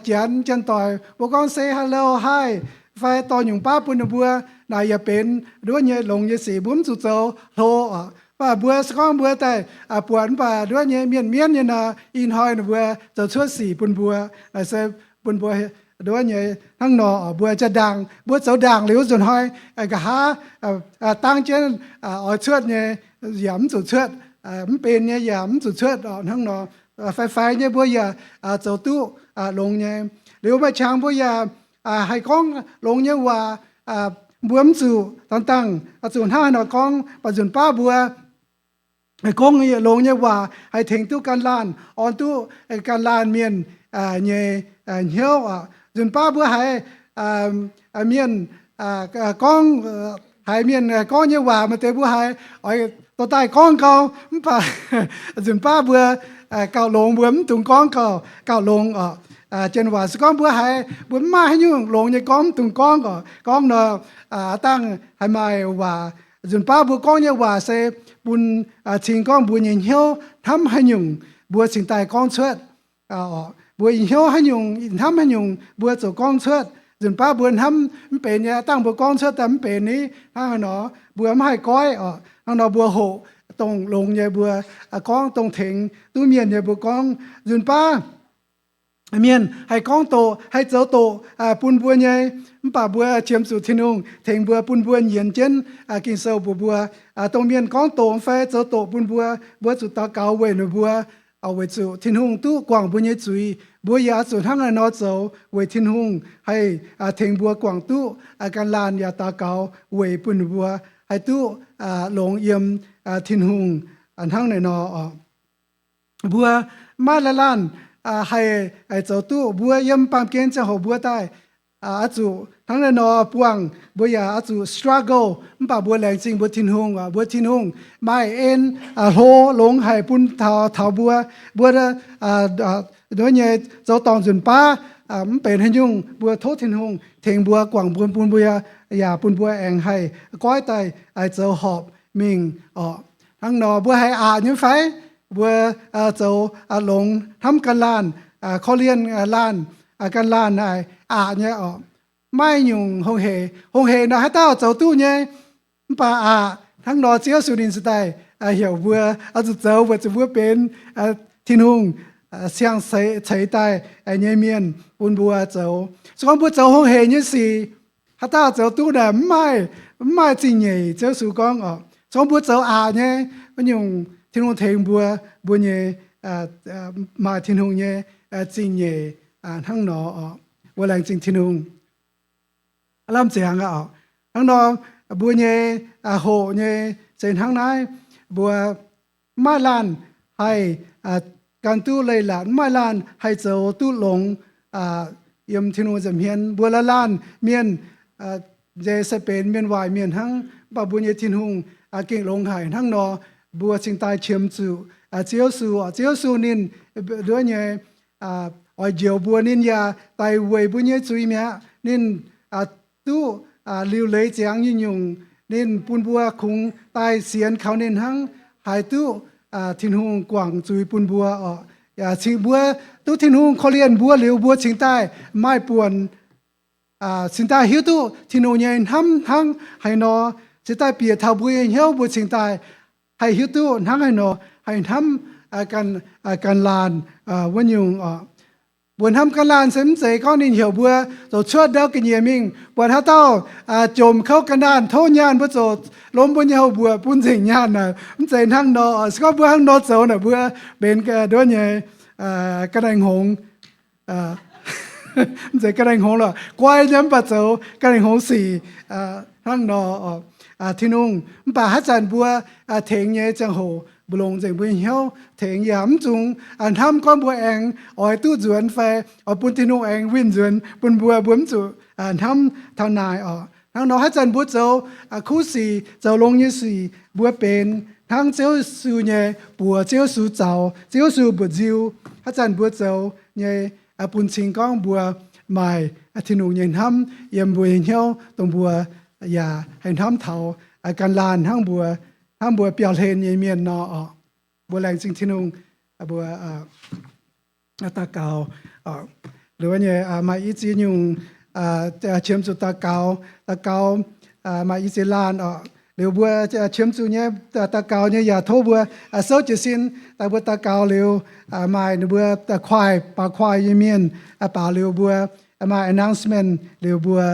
janx, janx-doic, mbuo gorngv say hello, hi, fai dorh nyungc baav bun ninh mbuo, naaic yaac benx nduov nyei longx nyei sic, mbuo mv zuqc zoux hlo oc. Mv baac mbuo se gorngv mbuo daaih buatc mv baac nduov nyei mienh mienv nyei nor, ih hnoi ninh mbuo zoux cuotv sic bun mbuo, naaic se bun mbuo nduov nyei hnangv nor oc. Mbuo jaa-ndaangc, mbuo zoux ndaangc liuz nzunc hnoi, nqa'haav dangv jienv oix cuotv nyei yaac mv zuqc cuotv, mv benx nyei yaac mv zuqc cuotv oc. Hnangv nor, faix-faix nyei mbuo yaac zoux duqv longx nyei. Liuz maaih qangx mbuo yaac haih gorngv longx nyei waac, mbuo mv zuqc dangh dangh zuqc hnangv haaix nor gorngv, mv baac nzunc baav mbuo gorngv longx nyei waac haih tengx duqv ganh laanh, orn duqv ganh laanh mienh nyei hnyouv oc. Nzunc baav mbuo haiz mienh gorngv, haiz mienh gorngv nyei waac, maaih deix mbuo haiz oix dorh daaih gorngv gau, mv baac nzunc baav mbuo gauh longx, mbuo mv dungx gorngv gauh, gauh longx oc. Janx waac se gorngv mbuo haiz mbuo mv maaih haaix nyungc longx nyei gorngv, mv dungx gorngv oc. Gorngv nor, dangh haiz maaih waac, nzunc baav mbuo gorngv nyei waac se bun cing gorngv mbuo nyei hnyouv hnamv haaix nyungc, mbuo cingx daaih gorngv cuotv. Mbuo hnyouv haaix nyungc, hnamv haaix nyungc, mbuo ziouc gorngv cuotv. Nzunc baav mbuo hnamv mv benx nyei, dangh mbuo gorngv cuotv daaih mv benx ni, hnangv haaix nor mbuo mv haih goiv oc. Hnangv nor mbuo hoqc dongh longx nyei mbuo gorngv, dongh tengx duqv mienh nyei mbuo gorngv. Nzunc baav mienh haih gorngv doqc, haih zoux doqc bun mbuo nyei, mv baac mbuo qiemx zuqc Tin-Hungh tengx mbuo, bun mbuo nyienz jienv Ging-Sou mbuox mbuo, dongh mienh gorngv doqc fai zoux doqc bun mbuo, mbuo zuqc daux gaux weic ninh mbuo, weic zuqc Tin-Hungh duqv guangc mbuo nyei zuiz. Mbuo yaac zuqc hnangv naaiv nor zoux weic Tin-Hungh haih tengx mbuo guangc duqv gan laanh yaac daux gaux weic bun ninh mbuo haih duqv longx yiem Tin-Hungh hnangv naaiv nor oc. Mbuo maiv laanh laanh haih zoux duqv. Mbuo yiem baamh gen ziangh hoc mbuo daaih oix zuqc hnangv naaiv nor buangh, mbuo yaac oix zuqc struggle. Mv baac mbuo laengz zingh mbuo Tin-Hungh, mbuo Tin-Hungh maaih en hlo longx haic bun taux, taux mbuo. Mbuo nduov nyei zoux dorngc nzunc baav mv benx haaix nyungc, mbuo tov Tin-Hungh tengx mbuo guangc bun, bun mbuo, yaac bun mbuo aengx haih goiv daaih zoux horpc mingh oc. Hnangv nor mbuo haih aqc nyei fai? Mbuo zoux longx hnamv gan laanh, korv-lienh laanh, gan laanh naaic aqc nyei oc. Maaih nyungc hungh hec, hungh hec nor haaix dauh zoux duqv nyei. Mv baac aqc hnangv nor Ziouv Yesu ninh ziouc daaih heuc mbuo oix zuqc zoux weic zuqc mbuo benx Tin-Hungh siang ceix daaih nyei mienh bun mbuo zoux. Se gorngv mbuo zoux hungh hec nyei sic, haaix dauh zoux duqv naaic mv maaih, mv maaih zingh nyeic. Ziouv Yesu gorngv oc, se gorngv mbuo zoux aqc nyei wuov nyungc, Tin-Hungh tengx mbuo, mbuo nyei maaih Tin-Hungh nyei zingh nyeic hnangv nor oc. Mbuo laengz zingh Tin-Hungh. Lamh ziangx aqv oc. Hnangv nor mbuo nyei hoqc nyei se hnangv naaiv, mbuo mv maaih laanh haih gan duqv leiz-latc, mv maaih laanh haih zoux duqv longx yiem Tin-Hungh nza'hmien. Mbuo laanh laanh mienh nzeix se benx mienh waaic mienh hnangv, mv baac mbuo nyei Tin-Hungh gengh longx haic hnangv nor. Mbuo cingx daaih qiemx zuqc Ziouv Yesu. Ziouv Yesu ninh nduov nyei oix njoux mbuo, ninh yaac daic weic mbuo nyei zuiz mi'aqv. Ninh duqv liuc leiz ziangx nyungc-nyungc. Ninh bun mbuo kungx daaih sienx kaux ninh hnangv haih duqv Tin-Hungh guangc zuiz bun mbuo oc. Yaac cingx mbuo duqv Tin-Hungh korv-lienh mbuo liuz, mbuo cingx daaih maaih buonc, cingx daaih hiuv duqv Tin-Hungh nyei hnamv hnangv haaix nor, cingx daaih bieqc taux mbuo nyei hnyouv, mbuo cingx daaih haih hiuv duqv hnangv haaix nor haih hnamv gan, gan laanh wuov nyungc oc. Mbuo hnamv gan laanh se mv zeiz gorngv ninh heuc mbuo zoux cuotv ndau ga'nyiec mingh, buatc haaix dauh jomc kouv ga'naanh tov nyaanh mbuo zoux, lomh mbuo nyei houx mbuoqc bun nzengc nyaanh naaic. Mv zeiz hnangv nor. Se gorngv mbuo hnangv nor zoux naaic, mbuo benx nduov nyei ga'naaiv hngongx. Mv zeiz ga'naaiv hngongx lorqc, guai nyei mv baac zoux ga'naaiv hngongx sic hnangv nor. Tin-Hungh, mv baac haaix zanc mbuo tengx nyei ziangh hoc, mbuo longc nzengc mbuo nyei hnyouv tengx, yaac mv dungx hnamv gorngv mbuo aengx oix duqv nzuonx fai oix bun Tin-Hungh aengx winh nzuonx bun mbuo, mbuo mv zuqc hnamv taux naaic oc. Hnangv nor haaix zanc mbuo zoux kuv sic, zoux longx nyei sic, mbuo benx hnangv Ziouv Yesu nyei buoz, Ziouv Yesu zaux, Ziouv Yesu mbuoqc nziu. Haaix zanc mbuo zoux nyei bun cing gorngv mbuo maaih Tin-Hungh nyei hnamv yiem mbuo nyei hnyouv, dongh mbuo yaac haih hnamv taux gan laanh hnangv mbuo, hnangv mbuo biauv hlen nyei mienh nor oc. Mbuo laengz zingh Tin-Hungh. Mbuo daux gaux. Liuz nyei maaih i ziex nyungc qiemx zuqc daux gaux, daux gaux maaih i ziex laanh oc. Liuz mbuo qiemx zuqc nyei daux gaux nyei yaac tov mbuo souv jiez sin daaih mbuo daux gaux liuz, maaih ninh mbuo da'kuaaiv, baaux kuaaiv nyei mienh baaux liuz mbuo maaih announcement liuz mbuo